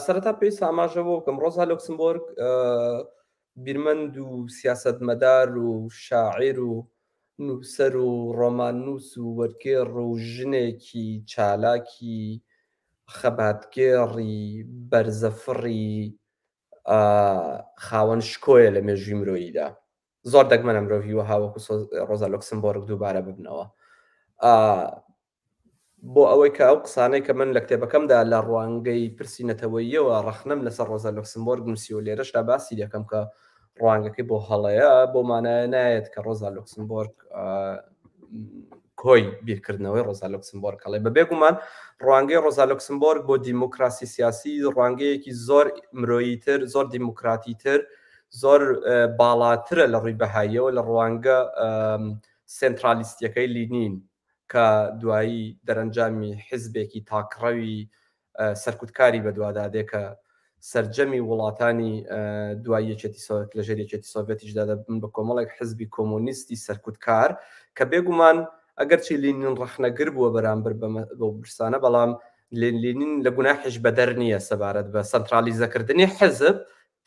سەرەتا پێویستە ئاماژە بۆ بکەم ڕۆزا لۆکسمبۆرگ بیرمەند و سیاسەتمەدار و شاعیر و نووسەر و ڕۆماننووس و وەرگێڕ و ژنێکی چالاکی خەباتگێڕی بەرزەفڕی خاوەن شکۆیە لە مێژووی مرۆییدا. زۆر دەگمەنە مرۆڤی وەها وەکو ڕۆزا لۆکسمبۆرگ دووبارە ببنەوە. بۆ ئەوەی کە ئەو قسانەی کە من لە کتێبەکەمدا لە ڕوانگەی پرسی نەتەوەییەوە ڕەخنەم لەسەر ڕۆزا لۆکسمبۆرگ نووسیوە لێرەشدا باسی دەکەم کە ڕوانگەکەی بۆ هەڵەیە بۆ مانایە نایەت کە ڕۆزا لۆکسمبۆرگ کۆی بیرکردنەوەی ڕۆزا لۆکسمبۆرگ هەڵێ بە بێگومان ڕوانگەی ڕۆزا لۆکسمبۆرگ بۆ دیموکراسی سیاسی ڕوانگەیەکی زۆر مرۆییتر زۆر دیموکراتیتر زۆر باڵاترە لە ڕووی بەهاییەوە لە ڕوانگە سێنترالیستیەکەی لینین کە دوایی دەرەنجامی حیزبێکی تاکڕەوی سەرکوتکاری بەدوادا دێ کە سەرجەمی وڵاتانی دوای یەکێتی سۆڤێت لەژێر یەکێتی سۆڤێتیشدا دەبن بە کۆمەڵێک حزبی کۆمۆنیستی سەرکوتکار کە بێگومان ئەگەرچی لینین ڕەخنەگر بووە بەرامبەر بەو پرسانە بەڵام لینین لە گوناحیش بەدەر نییە سەبارەت بە سەنترالیزەکردنی حزب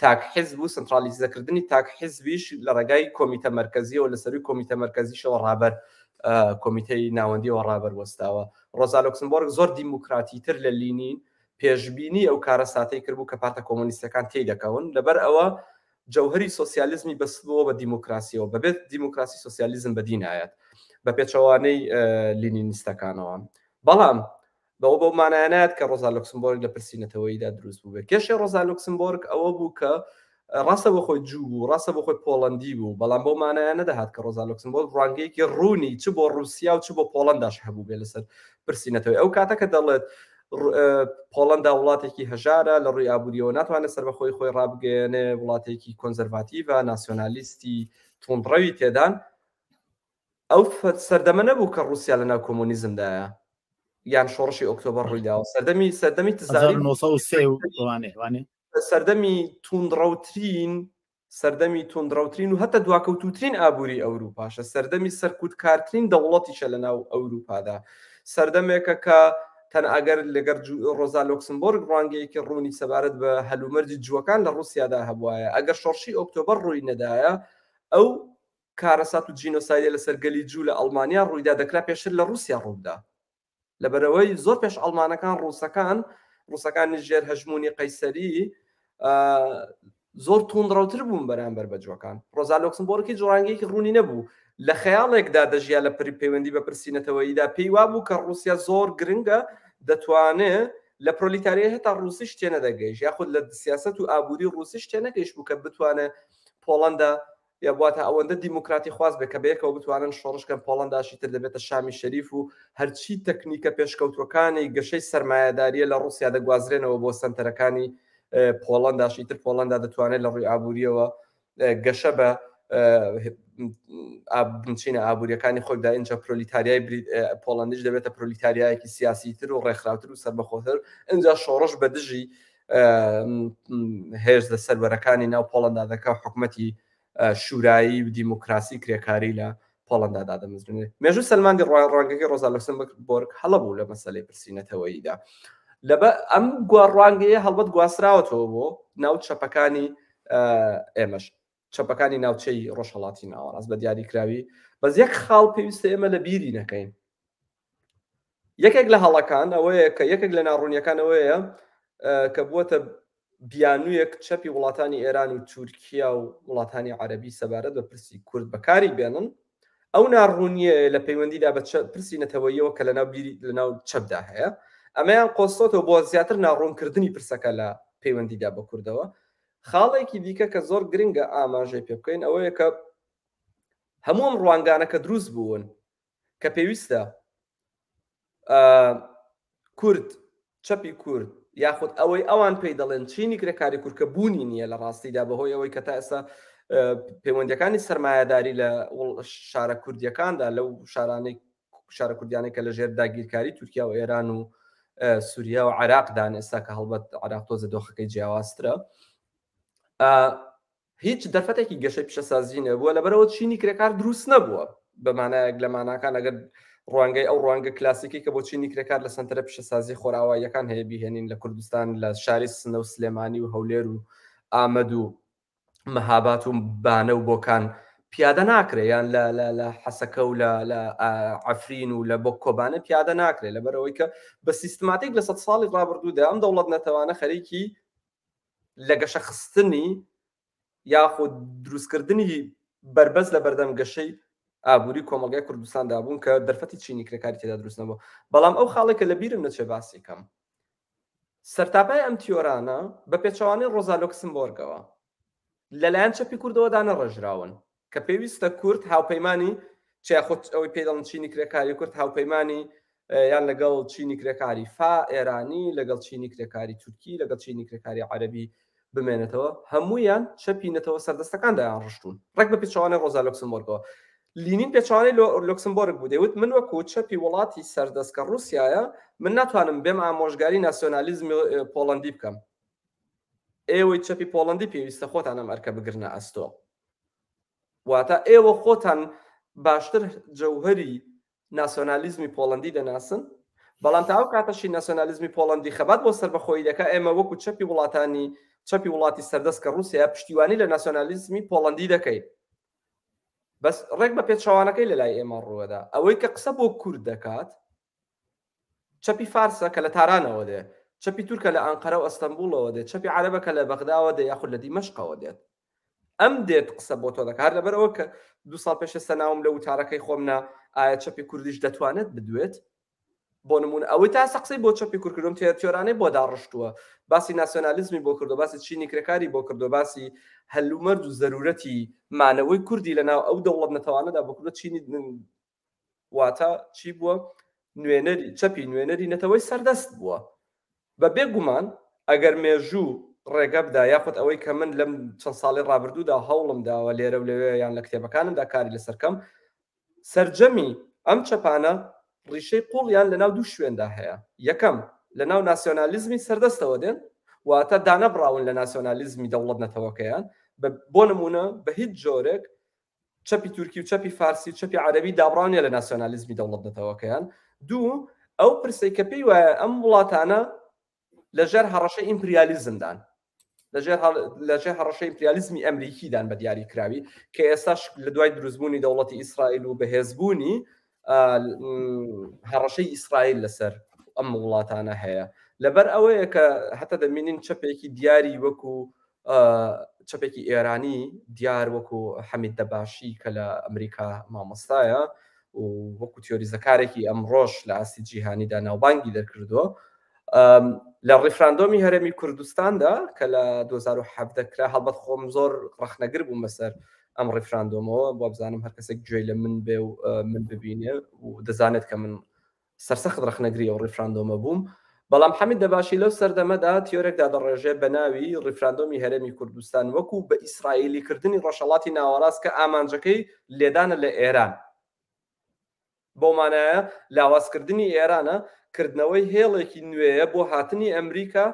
تاک حزب و سنترالیزەکردنی تاک حزبیش لە ڕێگای کۆمیتە مەرکەزیەوە لە سەروی کۆمیتە مەرکەزیشەوە ڕابەر کۆمیتەی ناوەندیەوە ڕابەر وەستاوە. ڕۆزا لۆکسمبۆرگ زۆر دیموکراتیتر لە لینین پێشبینی ئەو کارەساتەی کردبوو کە پارتە کۆمۆنیستەکان تێی دەکەون، لەبەر ئەوە جەوهەری سۆسیالیزمی بەستبووەوە بە دیموکراسیەوە، بەبێ دیموکراسی سۆسیالیزم بەدی نایەت بە پێچەوانەی لینینیستەکانەوە. بەڵام بەوە بەو مانایە نایەت کە ڕۆزا لوکسمبۆرگ لە پرسی نەتەوەییدا دروست بووبێت. کێشەی ڕۆزا لوکسمبۆرگ ئەوە بوو کە ڕاستە بۆ خۆی جوو بوو، ڕاستە بۆ خۆی پۆڵەندی بوو، بەڵام بەو مانایە نەدەهات کە ڕۆزا لوکسمبۆرگ ڕوانگەیەکی ڕوونی چ بۆ ڕووسیا و چ بۆ پۆڵەنداش هەبووبێ لەسەر پرسی نەتەوەی. ئەو کاتە کە دەڵێت پۆڵەندا وڵاتێکی هەژارە، لە ڕووی ئابووریەوە ناتوانێت سەربەخۆی خۆی ڕابگەیەنێ، وڵاتێکی کۆنزەرڤاتیڤە، ناسیۆنالیستی توندڕەوی تێدان، ئەو سەردەمە نەبوو کە ڕووسیا لەناو کۆمۆنیزمدایە یان شۆڕشی ئۆکتۆبەر ڕوویداوە سەردەمی سەردەمی تزاری سەردەمی توندڕەوترین سەردەمی توندڕەوترین و هەتا دواکەوتوترین ئابووری ئەوروپاشە سەردەمی سەرکوتکارترین دەوڵەتیشە لە ناو ئەوروپادا سەردەمێکە کە تەن ئەگەر لەگەر ڕۆزا لۆکسمبۆرگ ڕوانگەیەکی ڕوونی سەبارەت بە هەلومەرجی جووەکان لە ڕووسیادا هەبوایە ئەگەر شۆڕشی ئۆکتۆبەر ڕووی نەدایە ئەو کارەسات و جینۆسایدە لەسەر گەلی جوو لە ئەڵمانیا ڕوویدا دەکرا پێشتر لە ڕووسیا ڕووبدا لەبەرەوەی زۆر پێش ئەڵمانەکان ڕووسەکان ڕووسەکانی ژێر هەژمونی قەیسەری زۆر توندڕەوتر بوون بەرامبەر بە جوەکان ڕۆزا لۆکسمبۆرگ هیچ ڕوانگەیەکی ڕوونی نەبوو لە خەیاڵێکدا دەژیا لە پری پەیوەندی بە پرسی نەتەوەییدا پێی وابوو کە ڕووسیا زۆر گرنگە دەتوانێ لە پرۆلیتاریای هەتا ڕووسیش تێنەدەگەیشت یاخود لە سیاسەت و ئابووری ڕووسیش تێنەگەیشت بوو کە بتوانێ پۆڵەندا یا واتە ئەوەندە دیموکراتی خواز بێ کە بەیەکەوە بتوانن شۆڕش کەن پۆڵەنداشی تر دەبێتە شامی شەریف و هەرچی تەکنیکە پێشکەوتوەکانی گەشەی سەرمایەداریە لە ڕوسیا دەگوازرێنەوە بۆ سەنتەرەکانی پۆڵەنداش ئیتر پۆڵەندا دەتوانێت لە ڕووی ئابووریەوە گەشە بە بنچینە ئابووریەکانی خۆیدا ئینجا پرۆلیتاریای پۆڵەندیش دەبێتە پرۆلیتاریایەکی سیاسیتر و ڕێکخراوتر و سەربەخۆتر ئینجا شۆڕش بە دژی هێزە سەروەرەکانی ناو پۆڵەندا دەکا و حکومەتی شورایی و دیموکراسی کرێکاری لە پۆڵەندا دادەمەزرێنێ. مێژوو سەلماندی ڕوانگەکەی ڕۆزا لوکسمبۆرگ هەڵە بوو لە مەسەلەی پرسی نەتەوەییدا. لەبە ئەم ڕوانگەیە هەڵبەت گواستراوەتەوە بۆ ناو چەپەکانی ئێمەش چەپەکانی ناوچەی ڕۆژهەڵاتی ناوەڕاست بە دیاریکراوی بەس یەک خاڵ پێویستە ئێمە لە بیری نەکەین یەکێک لە هەڵەکان ئەوەیە کە یەکێک لە ناڕوونیەکان ئەوەیە کە بووەتە بیانوویەک چەپی وڵاتانی ئێران و تورکیا و وڵاتانی عەربی سەبارەت بە پرسی کورد بەکاری بێنن ئەو ناڕوونیە لە پەیوەندیدا بە پرسی نەتەوەیەوە کە لەناو بیری لەناو چەپدا هەیە ئەمەیان قۆستۆتەوە بۆ زیاتر ناڕوونکردنی پرسەکە لە پەیوەندیدا بە کوردەوە خاڵێکی دیکە کە زۆر گرنگە ئاماژەی پێ بکەین ئەوەیە کە هەموو ئەم ڕوانگانە کە دروست بوون کە پێویستە کورد چەپی کورد یاخود ئەوەی ئەوان پێی دەڵێن چینی کرێکاری کورد کە بوونی نییە لە ڕاستیدا بەهۆی ئەوەی کە تا ئێستا پەیوەندیەکانی سەرمایەداری لە شارە کوردیەکاندا لەو شارانەی شارە کوردیانەی کە لەژێر داگیرکاری تورکیا و ئێران و سووریا و عراقدان ئێستا کە هەڵبەت عراق تۆزە دۆخەکەی جیاوازترە هیچ دەرفەتێکی گەشەی پیشەسازی نەبووە، لەبەرئەوە چینی کرێکار دروست نەبووە بە مانایەک لە ماناکان ئەگەر ڕوانگەی ئەو ڕوانگە کلاسیکی کە بۆ چینی کرێکار لە سەنتەرە پیشەسازی خۆراواییەکان هەیە بیهێنین لە کوردستان لە شاری سنە و سلێمانی و هەولێر و ئامەد و مەهابات و بانە و بۆکان پیادە ناکرێ یان لە لە لە حەسەکە و لە لە عەفرین و لە بۆ کۆبانە پیادە ناکرێ لەبەرئەوەی کە بە سیستماتیک لە سەد ساڵی ڕابردوودا ئەم دەوڵەت نەتەوانە خەریکی لە گەشەخستنی یاخود دروستکردنی بەربەست لە بەردەم گەشەی ئابووری کۆمەڵگای کوردستاندا بوون کە دەرفەتی چینی کرێکاری تێدا دروست نەبوو. بەڵام ئەو خاڵێک کە لە بیرم نەچێ باسی کەم، سەرتاپای ئەم تیۆرانە بە پێچەوانەی ڕۆزا لۆکسمبۆرگەوە لەلایەن چەپی کوردەوە دانەڕێژراون کە پێویستە کورد هاوپەیمانی چ یاخود ئەوەی پێی دەڵێن چینی کرێکاری کورد هاوپەیمانی یان لەگەڵ چینی کرێکاری فا ئێرانی لەگەڵ چینی کرێکاری تورکی لەگەڵ چینی کرێکاری عەرەبی بمێنێتەوە هەمویان چەپی نەتەوە سەردەستەکان دایان ڕشتون ڕێک بە پێچەوانەی ڕۆزا لۆکسمبۆرگەوە لینین پێچوانەی لۆکسمبۆرگ بوو دەیوت من وەکو چەپی وڵاتی سەردەست کە ڕووسایە من ناتوانم بێم ئامۆژگاری ناسیۆنالیزمی پۆڵەندی بکەم ئێوەی چەپی پۆڵەندی پێویستە خۆتان ئەم ئەرکە بگرنە ئەستۆ واتە ئێوە خۆتان باشتر جەوهری ناسیۆنالیزمی پۆڵەندی دەناسن، بەڵام تا ئەو کاتەشی ناسیۆنالیزمی پۆڵەندی خەبات بۆ سەربەخۆیی دەکا، ئێمە وەکو چەپی وڵاتانی چەپی وڵاتی سەردەست کە ڕووسیایە پشتیوانی لە ناسیۆنالیزمی پۆڵەندی دەکەین. بەس ڕێک بە پێچەوانەکەی لە لای ئێمە ڕووەدا. ئەوەی کە قسە بۆ کورد دەکات چەپی فارسە کە لە تارانەوە دێ، چەپی تورکە لە ئەنقەرە و ئەستەنبوڵەوە دێ، چەپی عەرەبە کە لە بەغداوە دێ یاخود لە دیمەشقەوە دێت. ئەم دێت قسە بۆ تۆ دەکات لەبەر ئەوە کە دو ساڵ پێش ئێستا ناوم لە وتارەکەی خۆم نا ئایا چەپی کوردیش دەتوانێت بدوێت بۆ نمونە ئەوەی تا ئێستا قسەی بۆ چەپی کورد کردوم تیۆرانەی بۆ داڕشتووە باسی ناسیۆنالیزمی بۆ کردو باسی چینی کرێکاری بۆ کردو باسی هەلومەرج و زەرورەتی مانەوەی کوردی لەناو ئەو دەوڵەت نەتەوانەدا بۆ کردو چینی واتە چی بووە؟ نوێنەری چەپی نوێنەری نەتەوەی سەردەست بووە. بە بێ گومان ئەگەر مێژوو ڕێگە بدا یاخود ئەوەی کە من لەم چەند ساڵی ڕابردوودا هەوڵم داوە لێرە و لەوێ یان لە کتێبەکانمدا کاری لەسەر کەم، سەرجەمی ئەم چەپانە ڕیشەی قوڵیان لەناو دوو شوێندا هەیە. یەکەم، لەناو ناسیۆنالیزمی سەردەستەوە دێن، واتە دانەبڕاون لە ناسیۆنالیزمی دەوڵەت نەتەوەکەیان، بۆ نموونە بە هیچ جۆرێک چەپی تورکی و چەپی فارسی و چەپی عەرەبی دابڕاو نیە لە ناسیۆنالیزمی دەوڵەت نەتەوەکەیان. دوو، ئەو پرسەی کە پێی وایە ئەم وڵاتانە لەژێر هەڕەشەی ئیمپریالیزمدان، لەژێر هەڕەشەی ئیمپریالیزمی ئەمریکیدان بە دیاری کراوی کە ئێستاش لە دوای دروستبوونی دەوڵەتی ئیسرائیل و بەهێزبوونی هەڕەشەی ئیسرائیل لەسەر ئەم وڵاتانە هەیە لەبەر ئەوەیە کە هەتا دەبینین چەپێکی دیاری وەکو چەپێکی ئێرانی دیار وەکو حەمید دەباشی کە لە ئەمریکا مامۆستایە و وەکو تیۆریزەکارێکی ئەمڕۆش لە ئاستی جیهانیدا ناوبانگی دەرکردووە لە ڕیفراندۆمی هەرێمی کوردستاندا کە لە 2017 کرا هەڵبەت خۆم زۆر ڕەخنەگر بووم بەسەر ئەم ڕیفراندۆمەوە بۆ بزانم هەر کەسێک گوێی لە من بێ و من ببینێ و دەزانێت کە من سەرسەخت ڕەخنەگری ئەو ڕیفراندۆمە بووم، بەڵام حەمید دەباشی لەو سەردەمەدا تیۆرێک دادەڕێژێ بە ناوی ڕیفراندۆمی هەرێمی کوردستان وەکو بە ئیسرائیلی کردنی ڕۆژهەڵاتی ناوەڕاست کە ئامانجەکەی لێدانە لە ئێران بەو مانایە لاوازکردنی ئێرانە کردنەوەی هێڵێکی نوێیە بۆ هاتنی ئەمریکا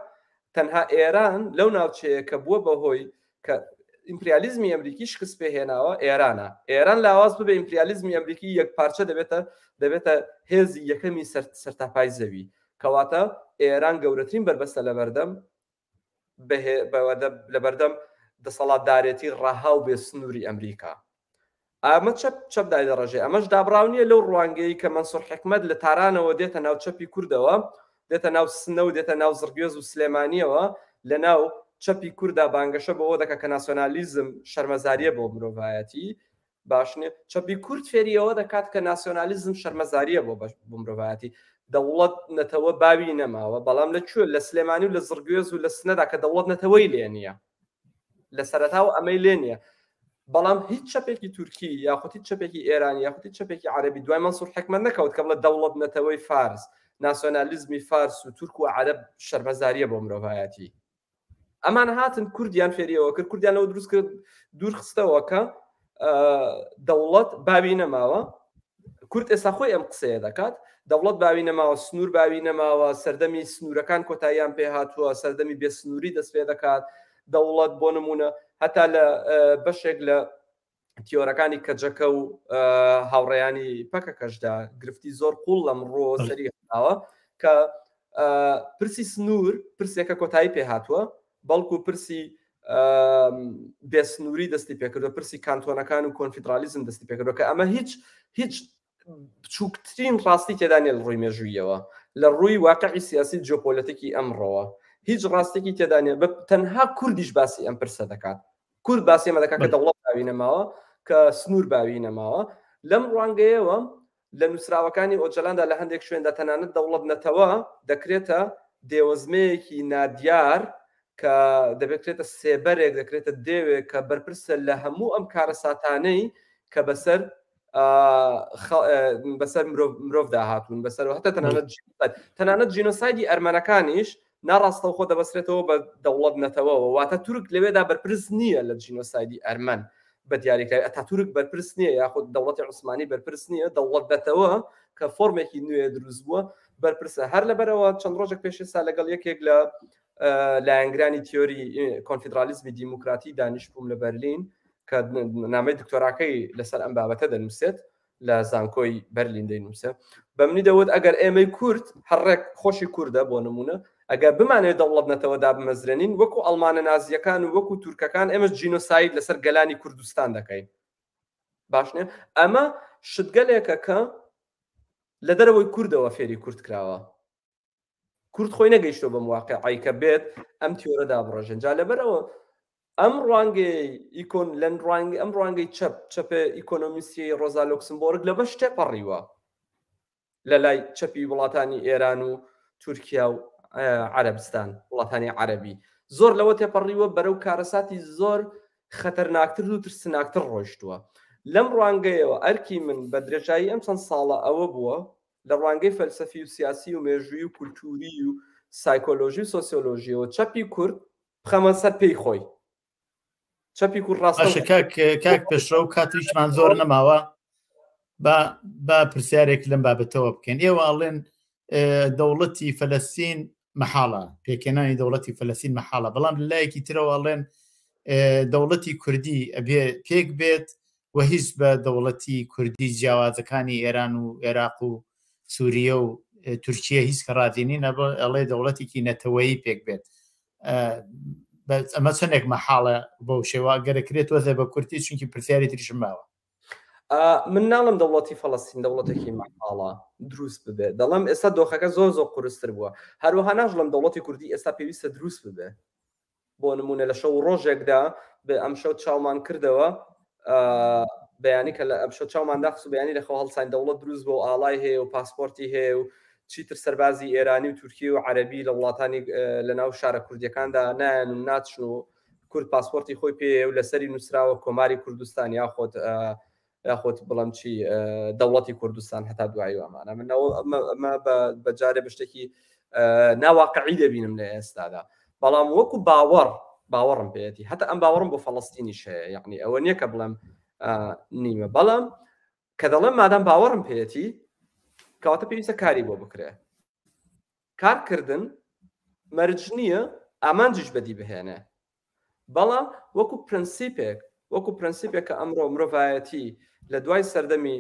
تەنها ئێران لەو ناوچەیە کە بووە بەهۆی کە ئیمپریالیزمی ئەمریکی شکست پێ هێناوە ئێرانە ئێران لاواز ببێ ئیمپریالیزمی ئەمریکی یەک پارچە دەبێتە دەبێتە هێزی یەکەمی سەر سەرتاپای زەوی کەواتە ئێران گەورەترین بەربەستە لەبەردەم لەبەردەم دەسەڵاتدارێتی ڕەها و بێ سنووری ئەمریکا ئەمە چەپ چەپ دایدەڕێژێ ئەمەش دابڕاو نییە لەو ڕوانگەی کە مەنسوور حیکمەت لە تارانەوە دێتە ناو چەپی کوردەوە دێتە ناو سنە و دێتە ناو زڕگوێز و سلێمانیەوە لە ناو چەپی کوردا بانگەشە بەوە دەکا کە ناسیۆنالیزم شەرمەزاریە بۆ مرۆڤایەتی باش نیە چەپی کورد فێری ئەوە دەکات کە ناسیۆنالیزم شەرمەزاریە بۆ بۆ مرۆڤایەتی دەوڵەت نەتەوە باوی نەماوە بەڵام لە کوێ لە سلێمانی و لە زڕگوێز و لە سنەدا کە دەوڵەت نەتەوەی لێ نییە لە سەرەتاوە ئەمەی لێ نییە. بەڵام هیچ چەپێکی تورکی یاخود هیچ چەپێکی ئێرانی یاخود هیچ چەپێکی عەرەبی دوای مەنسوور حیکمەت نەکەوت کە بڵێ دەوڵەت نەتەوەی فارس، ناسیۆنالیزمی فارس و تورک و عەرەب شەرمەزارییە بۆ مرۆڤایەتی. ئەمان هاتن کوردیان فێریەوە کرد، کوردیان لەوە دروست کرد دوور خستەوە کە دەوڵەت باوی نەماوە، کورد ئێستا خۆی ئەم قسەیە دەکات، دەوڵەت باوی نەماوە، سنوور باوی نەماوە، سەردەمی سنوورەکان کۆتاییان پێ هاتووە، سەردەمی بێ سنووری دەست پێ دەکات، دەوڵەت بۆ نمونە هەتا لە بەشێک لە تیۆرەکانی کەجەکە و هاوڕێیانی پەکەکەشدا گرفتی زۆر قوڵ لەم ڕۆ سەری هەڵداوە کە پرسی سنوور پرسێکە کۆتایی پێ هاتووە بەڵکو پرسی بێسنووری دەستی پێکردو پرسی کانتۆنەکان و کۆنفیدرالیزم دەستی پێکردو کە ئەمە هیچ هیچ بچووکترین ڕاستی تێدا نیە لە ڕووی مێژوویەوە لە ڕووی واقعی سیاسی جیۆپۆلەتیکی ئەمڕۆوە هیچ ڕاستێکی تێدا نیە بە تەنها کوردیش باسی ئەم پرسە دەکات کورد باسی ئەمە دەکات کە دەوڵەت باوی نەماوە کە سنوور باوی نەماوە لەم ڕوانگەیەوە لە نووسراوەکانی ئۆجەلاندا لە هەندێک شوێندا تەنانەت دەوڵەت نەتەوە دەکرێتە دێوەزمەیەکی نادیار کە دەبێترێتە سێبەرێک دەکرێتە دێوێک کە بەرپرسە لە هەموو ئەم کارەساتانەی کە بەسەر بەسەر مرۆڤدا هاتوون بەسەر هەتا تەنانەت تەنانەت جینۆسایدی ئەرمەنەکانیش ناڕاستەوخۆ دەبەسرێتەوە بە دەوڵەت نەتەوەوە واتە تورک لەوێدا بەرپرس نییە لە جینۆسایدی ئەرمەن بە دیاریکراوی ئەتاتورک بەرپرس نییە یاخود دەوڵەتی عوسمانی بەرپرس نییە دەوڵەت نەتەوە کە فۆرمێکی نوێ دروست بووە بەرپرسە هەر لەبەرەوە چەند ڕۆژێک پێش ئێستا لەگەڵ یەکێک لە لایەنگرانی تیۆری کۆنفیدرالیزمی دیموکراتی دانیشت بووم لە بەرلین کە نامەی دکتۆراکەی لەسەر ئەم بابەتە دەنووسێت لە زانکۆی بەرلین دەینووسێ بە منی دەوت ئەگەر ئێمەی کورد هەرڕێک خۆشی کوردە بۆ نمونە ئەگەر بمانەوێت دەوڵەت نەتەوە دابمەزرێنین وەکو ئەڵمانە نازیەکان و وەکو تورکەکان ئێمە جینۆساید لەسەر گەلانی کوردستان دەکەین باش نیە ئەمە شتگەلێکە کە لە دەرەوەی کوردەوە فێری کورد کراوە کورد خۆی نەگەیشتۆ بەم واقعی کە بێت ئەم تیۆرە دابڕێژن جا لەبەرەوە ئەم ڕوانگەی ئیکۆن لەن ڕوانگ ئەم ڕوانگەی چەپ چەپێ ئیکۆنۆمیستی ڕۆزا لۆکسمبۆرگ لە بەش تێپەڕیوە لە لای چەپی وڵاتانی ئێران و تورکیا و عەرەبستان وڵاتانی عەرەبی زۆر لەوە تێپەڕیوە بەرەو کارەساتی زۆر خەتەرناکتر و ترسناکتر ڕۆیشتووە لەم ڕوانگەیەوە ئەرکی من بە درێژایی ئەم چەند ساڵە ئەوە بووە لە ڕوانگەی فەلسەفی و سیاسی و مێژووی و کولتووری و سایکۆلۆژی و سۆسیۆلۆژیەوە چەپی کورد بخەمە سەر پێی خۆی چەپی کورد ڕاستە کاک کاک پێشڕەو کاتیشمان زۆر نەماوە با با پرسیارێک لەم بابەتەوە بکەین ئێوە ئەڵێن دەوڵەتی فەلەستین مەحاڵە پێکێنانی دەوڵەتی فەلەستین مەحاڵە بەڵام لەلایەکی ترەوە ئەڵێن دەوڵەتی کوردی ئەبێ پێک بێت و هیچ بە دەوڵەتی کوردی جیاوازەکانی ئێران و عێراق و سووریە و تورکیە هیچ کە ڕازی نین ئەڵێ دەوڵەتێکی نەتەوەیی پێک بێت ئەمە چەندێک مەحاڵە بەو شێوە گەرەکرێت تۆزێ بە کورتی چونکی پرسیاری تریشم ماوە من ناڵم دەوڵەتی فەڵەستین دەوڵەتێکی مەحاڵە دروست ببێ دەڵم ئێستا دۆخەکە زۆر زۆر قورستر بووە هەروەها ناژڵم دەوڵەتی کوردی ئێستا پێویستە دروست ببێ بۆ نمونە لە شەو ڕۆژێکدا بە ئەمشەو چاومان کردەوە بەیانی کە لە ئەمشەو چاومان داخست و بەیانی لە خەو هەڵساین دەوڵەت دروست بۆ ئاڵای هەیە و پاسپۆرتی هەیە و چیتر سەربازی ئێرانی و تورکی و عەربی لە وڵاتانی لە ناو شارە کوردیەکاندا نایەن و ناچن و کورد پاسپۆرتی خۆی پێ و لەسەری نووسراوە کۆماری کوردستان یاخۆت یاخۆت بڵم چی دەوڵەتی کوردستان هەتا دوایی ئەمانە من ئەمە بە جارێ بە شتێکی ناواقعی دەبینم لە ئێستادا بەڵام وەکو باوەڕ باوەڕم پێەتی هەتا ئەم باوەڕم بۆ فەڵستینیش هەیە یعنی ئەوە نییە کە بڵێم نیمە بەڵام کە دەڵێم مادام باوەڕم پێەتی کەواتە پێویستە کاری بۆ بکرێ کارکردن مەرج نییە ئامانجیش بەدی بهێنێ بەڵام وەکو پرەنسیپێک وەکو پرەنسیپێک کە ئەمڕۆ مرۆڤایەتی لە دوای سەردەمی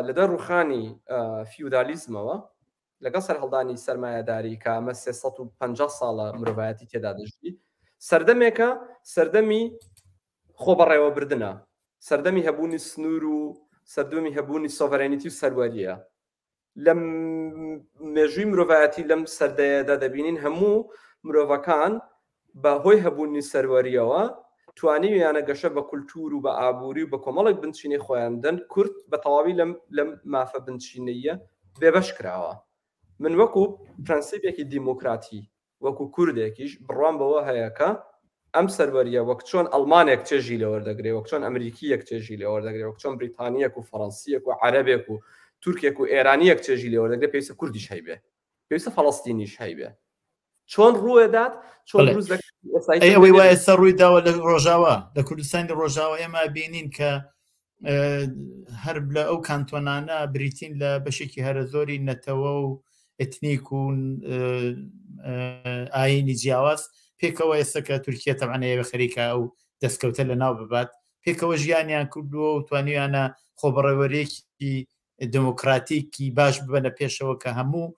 لە دوای ڕوخانی فیودالیزمەوە لەگەڵ سەرهەڵدانی سەرمایەداری کە ئەمە 350 ساڵە مرۆڤایەتی تێدا دەژی سەردەمێکە سەردەمی خۆبەڕێوەبردنە سەردەمی هەبوونی سنوور و سەردەمی هەبوونی sovereignty و سەروەریە لە مێژووی مرۆڤایەتی لەم سەردەیەدا دەبینین هەموو مرۆڤەکان بە هۆی هەبوونی سەروەریەوە توانیویانە گەشە بە کولتوور و بە ئابووری و بە کۆمەڵێک بنچینەی خۆیان بدەن کورد بە تەواوی لەم لەم مافە بنچینەیە بێبەش کراوە من وەکو پرەنسیپێکی دیموکراتی وەکو کوردێکیش بڕوام بەوە هەیە کە. ئەم سەروەریە وەک چۆن ئەڵمانێک چێژی لێوەردەگرێ، وەک چۆن ئەمریکییەک چێژی لێوەردەگرێ، وەک چۆن بریتانییەک و فەڕەنسییەک و عەرەبێک و تورکێک و ئێرانییەک چێژی لێوەردەگرێ، پێویستە کوردیش هەیبێ، پێویستە فەڵەستینیش هەیبێ. چۆن ڕووێدات، چۆن دروست دەکرێت؟ ئەوەی وا ئێستا ڕووی داوە لە ڕۆژاوا، لە کوردستانی ڕۆژاوا ئێمە بینین کە هەر لە ئەو کانتۆنانە بریتین لە بەشێکی هەرە زۆری نەتەوە و ئەتنیک و ئاینی جیاواز پێکەوە ئێستا کە تورکیا تەبعەن خەریکە ئەو دەستکەوتە لە ناو ببات پێکەوە ژیانیان کردووە و توانیویانە خۆبەڕێوەرێکی دموکراتیکی باش ببەنە پێشەوە کە هەموو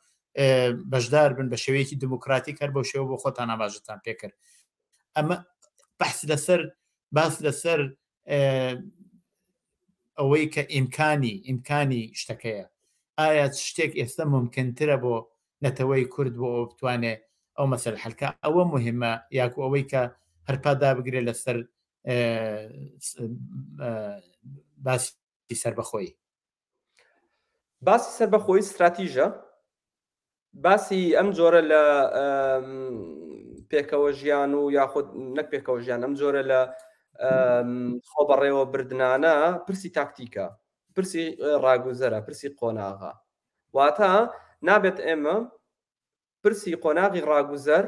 بەشدار بن بە شێوەیەکی دموکراتیک هەر بەو شێوە بۆ خۆتان ئاماژەتان پێکرد ئەمە بەحس لەسەر باس لەسەر ئەوەی کە ئیمکانی ئیمکانی شتەکەیە ئایا شتێک ئێستا ممکنترە بۆ نەتەوەی کورد بۆ ئەو بتوانێ ئەو مەسەل حلکە ئەوە مهمە یاکو ئەوەی کە هەرپا دابگرێت لەسەر باسی سربەخۆیی باسی سربەخۆیی ستراتیژە باسی ئەم جۆرە لە پێکەوە ژیان و یاخود نەک پێکەوە ژیان ئەم جۆرە لە خۆ بەڕێوە بردنانە پرسی تاکتیکە پرسی ڕاگوزەرە پرسی قۆناغە واتە نابێت ئێمە پرسی قۆناغی ڕاگوزەر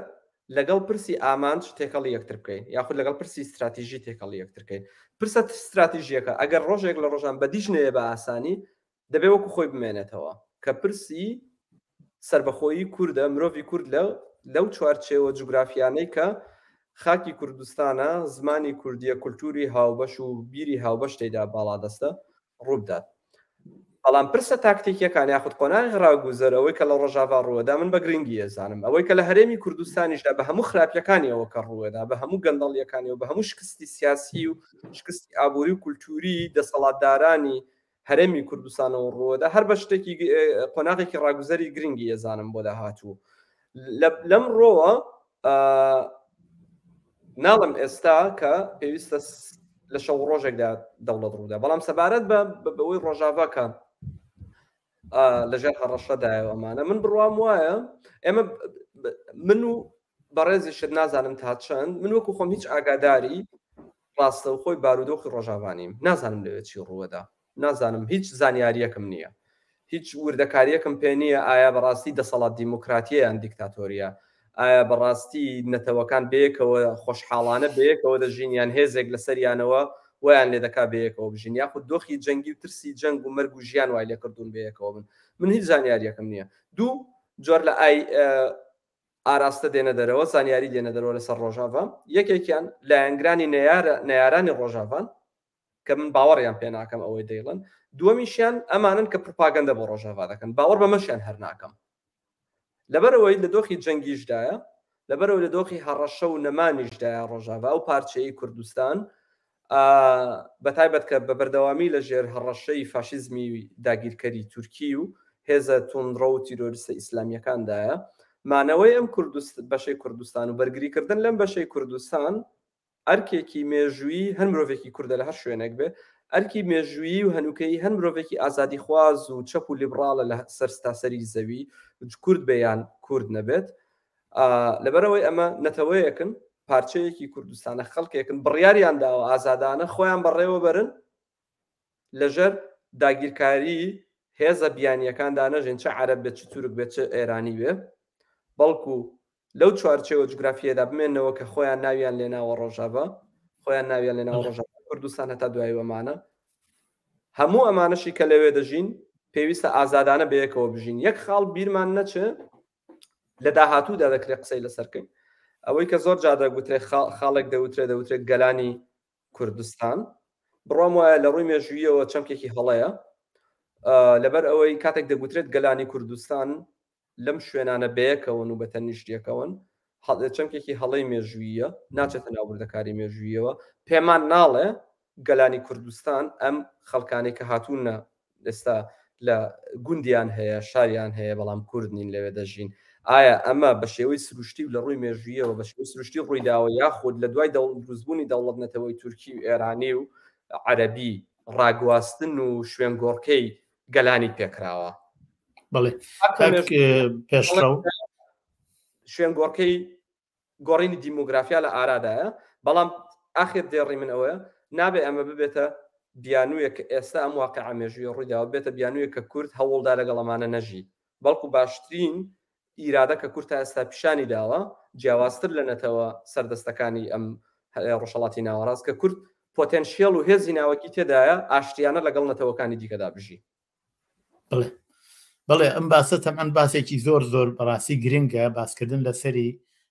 لەگەڵ پرسی ئامانج تێکەڵی یەکتر بکەین یاخود لەگەڵ پرسی ستراتیژی تێکەڵی یەکتر بکەین پرسە ستراتیژیەکە ئەگەر ڕۆژێک لە ڕۆژان بەدیش نەیە بە ئاسانی دەبێ وەکو خۆی بمێنێتەوە کە پرسی سربەخۆیی کوردە مرۆڤی کورد لە لەو چوارچێوە جوگرافیانەی کە خاکی کوردستانە زمانی کوردیە کولتوری هاوبەش و بیری هاوبەش تێدا باڵادەستە ڕووبدات بەڵام پرسە تاکتیکیەکان یاخود قۆناغی ڕاگوزەر ئەوەی کە لە ڕۆژاڤا ڕووەدا من بە گرنگی ئەزانم ئەوەی کە لە هەرێمی کوردستانیشدا بە هەموو خراپیەکانیەوە کە ڕووەدا بە هەموو گەندەڵیەکانیەوە بە هەموو شکستی سیاسی و شکستی ئابووری و کولتوری دەسەڵاتدارانی هەرێمی کوردستانەوە ڕووەدا هەر بە شتێکی قۆناغێکی ڕاگوزەری گرنگی ئەزانم بۆ داهاتوو لەم ڕۆوە ناڵم ئێستا کە پێویستە لە شەو ڕۆژێکدا دەوڵەت ڕوودا بەڵام سەبارەت بە بەوەی ڕۆژاڤا کە لەژێر هەڕەشەدایە ئەمانە من بڕوام وایە ئێمە من و بەڕێزیشت نازانم تا چەند من وەکو خۆم هیچ ئاگاداری ڕاستەوخۆی بارودۆخی ڕۆژاڤانیم نازانم لەوێ چی ڕووەدا نازانم هیچ زانیاریەکم نییە هیچ وردەکاریەکم پێ نییە ئایا بەڕاستی دەسەڵات دیموکراتیە یان دیکتاتۆریە ئایا بەڕاستی نەتەوەکان بەیەکەوە خۆشحاڵانە بەیەکەوە دەژین یان هێزێک لەسەریانەوە ویان لێ دەکا بەیەکەوە بژین یاخود دۆخی جەنگی و ترسی جەنگ و مەرگ و ژیان وای لێکردوون بەیەکەوە بن من هیچ زانیاریەکەم نییە دوو جۆر لە ئای ئاراستە دێنە دەرەوە زانیاری دێنە دەرەوە لەسەر ڕۆژاڤا یەکێکیان لایەنگرانی نەیارە نەیارانی ڕۆژاڤان کە من باوەڕیان پێ ناکەم ئەوەی دەیڵن دووەمیشیان ئەمانن کە پروپاگەندە بۆ ڕۆژاڤا دەکەن باوەڕ بەمەشیان هەر ناکەم لەبەرەوەی لە دۆخی جەنگیشدایە لەبەرەوە لە دۆخی هەڕەشە و نەمانیشدایە ڕۆژاڤا و پارچەی کوردستان بە تایبەت کە بە بەردەوامی لە ژێر هەڕەشەی فاشیزمی داگیرکەری تورکی و هێزە توندڕە و تیرۆریستە ئیسلامیەکاندایە مانەوەی ئەم کوردست بەشەی کوردستان و بەرگریکردن لەم بەشەی کوردستان ئەرکێکی مێژوویی هەر مرۆڤێکی کوردە لە هەر شوێنێک بێ، ئەرکی مێژوویی و هەنووکەیی هەر مرۆڤێکی ئازادیخواز و چەپ و لیبڕاڵە لە سەرتاسەری زەوی، کورد بێ یان کورد نەبێت. لەبەرئەوەی ئەمە نەتەوەیەکن، پارچەیەکی کوردستانە، خەڵکێکن بڕیاریان داوە ئازادانە خۆیان بەڕێوە بەرن، لەژێر داگیرکاری هێزە بیانییەکاندا نەژین، چ عەرەب بێت، چ تورک بێت، چ ئێرانی بێ، بەڵکو لەو چوارچێوە جوگرافییەدا بمێنەوە کە خۆیان ناویان لێناوە ڕۆژاڤا، خۆیان ناویان لێناوە ڕۆژاڤا کوردستان هەتا دوایی ئەمانە. هەموو ئەمانەشی کە لەوێ دەژین پێویستە ئازادانە بەیەکەوە بژین. یەک خاڵ بیرمان نەچێ لە داهاتوودا دەکرێت قسەی لەسەر بکەین. ئەوەی کە زۆر جار دەگوترێ خاڵێک دەوترێ دەوترێت گەلانی کوردستان بڕوام وایە لە ڕووی مێژوویەوە چەمکێکی هەڵەیە لەبەر ئەوەی کاتێک دەگوترێت گەلانی کوردستان لەم شوێنانە بەیەکەوەن و بە تەنیشت یەکەوەن چەمکێکی هەڵەی مێژوویە ناچێتە ناو وردەکاری مێژوویەوە پێمان ناڵێ گەلانی کوردستان ئەم خەڵکانەی کە هاتوونە ئێستا لە گوندیان هەیە شاریان هەیە بەڵام کورد نین لەوێ دەژین ئایا ئەمە بە شێوەی سروشتی و لە ڕووی مێژوویەوە بە شێوەی سروشتی ڕوویداوە یاخود لە دوای دروستبوونی دەوڵەت نەتەوەی تورکی و ئێرانی و عەرەبی ڕاگواستن و شوێنگۆڕکەی گەلانی پێکراوە بەڵێ پێشڕەو شوێنگۆڕکەی گۆڕینی دیمۆگرافیا لە ئارادایە. بەڵام ئاخر دێڕی من ئەوەیە نابێ ئەمە ببێتە بیانوویەک کە ئێستا ئەم واقعە مێژوویە ڕوویداوە بێتە بیانوویەک کە کورد هەوڵدا لەگەڵ ئەمانە نەژی بەڵکو باشترین ئیرادە کە کورد تا ئێستا پیشانی داوە جیاوازتر لە نەتەوە سەردەستەکانی ئەم ڕۆژهەڵاتی ناوەڕاست کە کورد پۆتێنشیەل و هێزی ناوەکی تێدایە ئاشتیانە لەگەڵ نەتەوەکانی دیکەدا بژی. بڵێ بەڵێ ئەم باسە تەمان باسێکی زۆر زۆر بەڕاستی گرنگە باسکردن لەسەری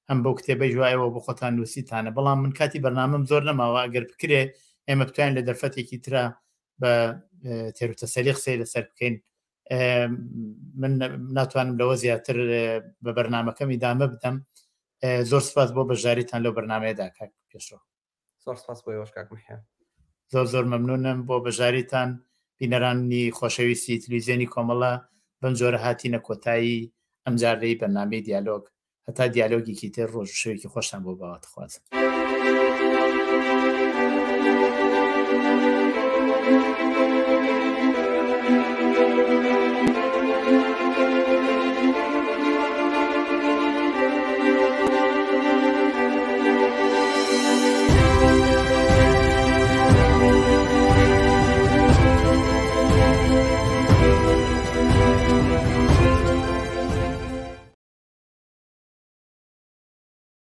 هەم بەو کتێبەی ژوایەوە بۆ خۆتان نووسیتانە بەڵام من کاتی بەرنامەم زۆر نەماوە ئەگەر بکرێ ئێمە بتوانین لە دەرفەتێکی ترا بە تێروتەسەلی قسەی لەسەر بکەین من ناتوانم لەوە زیاتر بە بەرنمەکەمی دامە بدەم زۆر سپاس بۆ بەشداریتان لەو بەرنمەیەدا کاک پێشڕەو زۆر سپاس بۆ ئێوەش کاک محیا. زۆر زۆر مەمنونم بۆ بەشداریتان بینەرانی خۆشەویستی تلویزیۆنی کۆمەڵە بەم جۆرە هاتینە کۆتایی ئەمجارەی بەرنامەی دیالۆگ هەتا دیالۆگێکی تر ڕۆژ و شەوێکی خۆشتان بۆ باوەتەخوازم.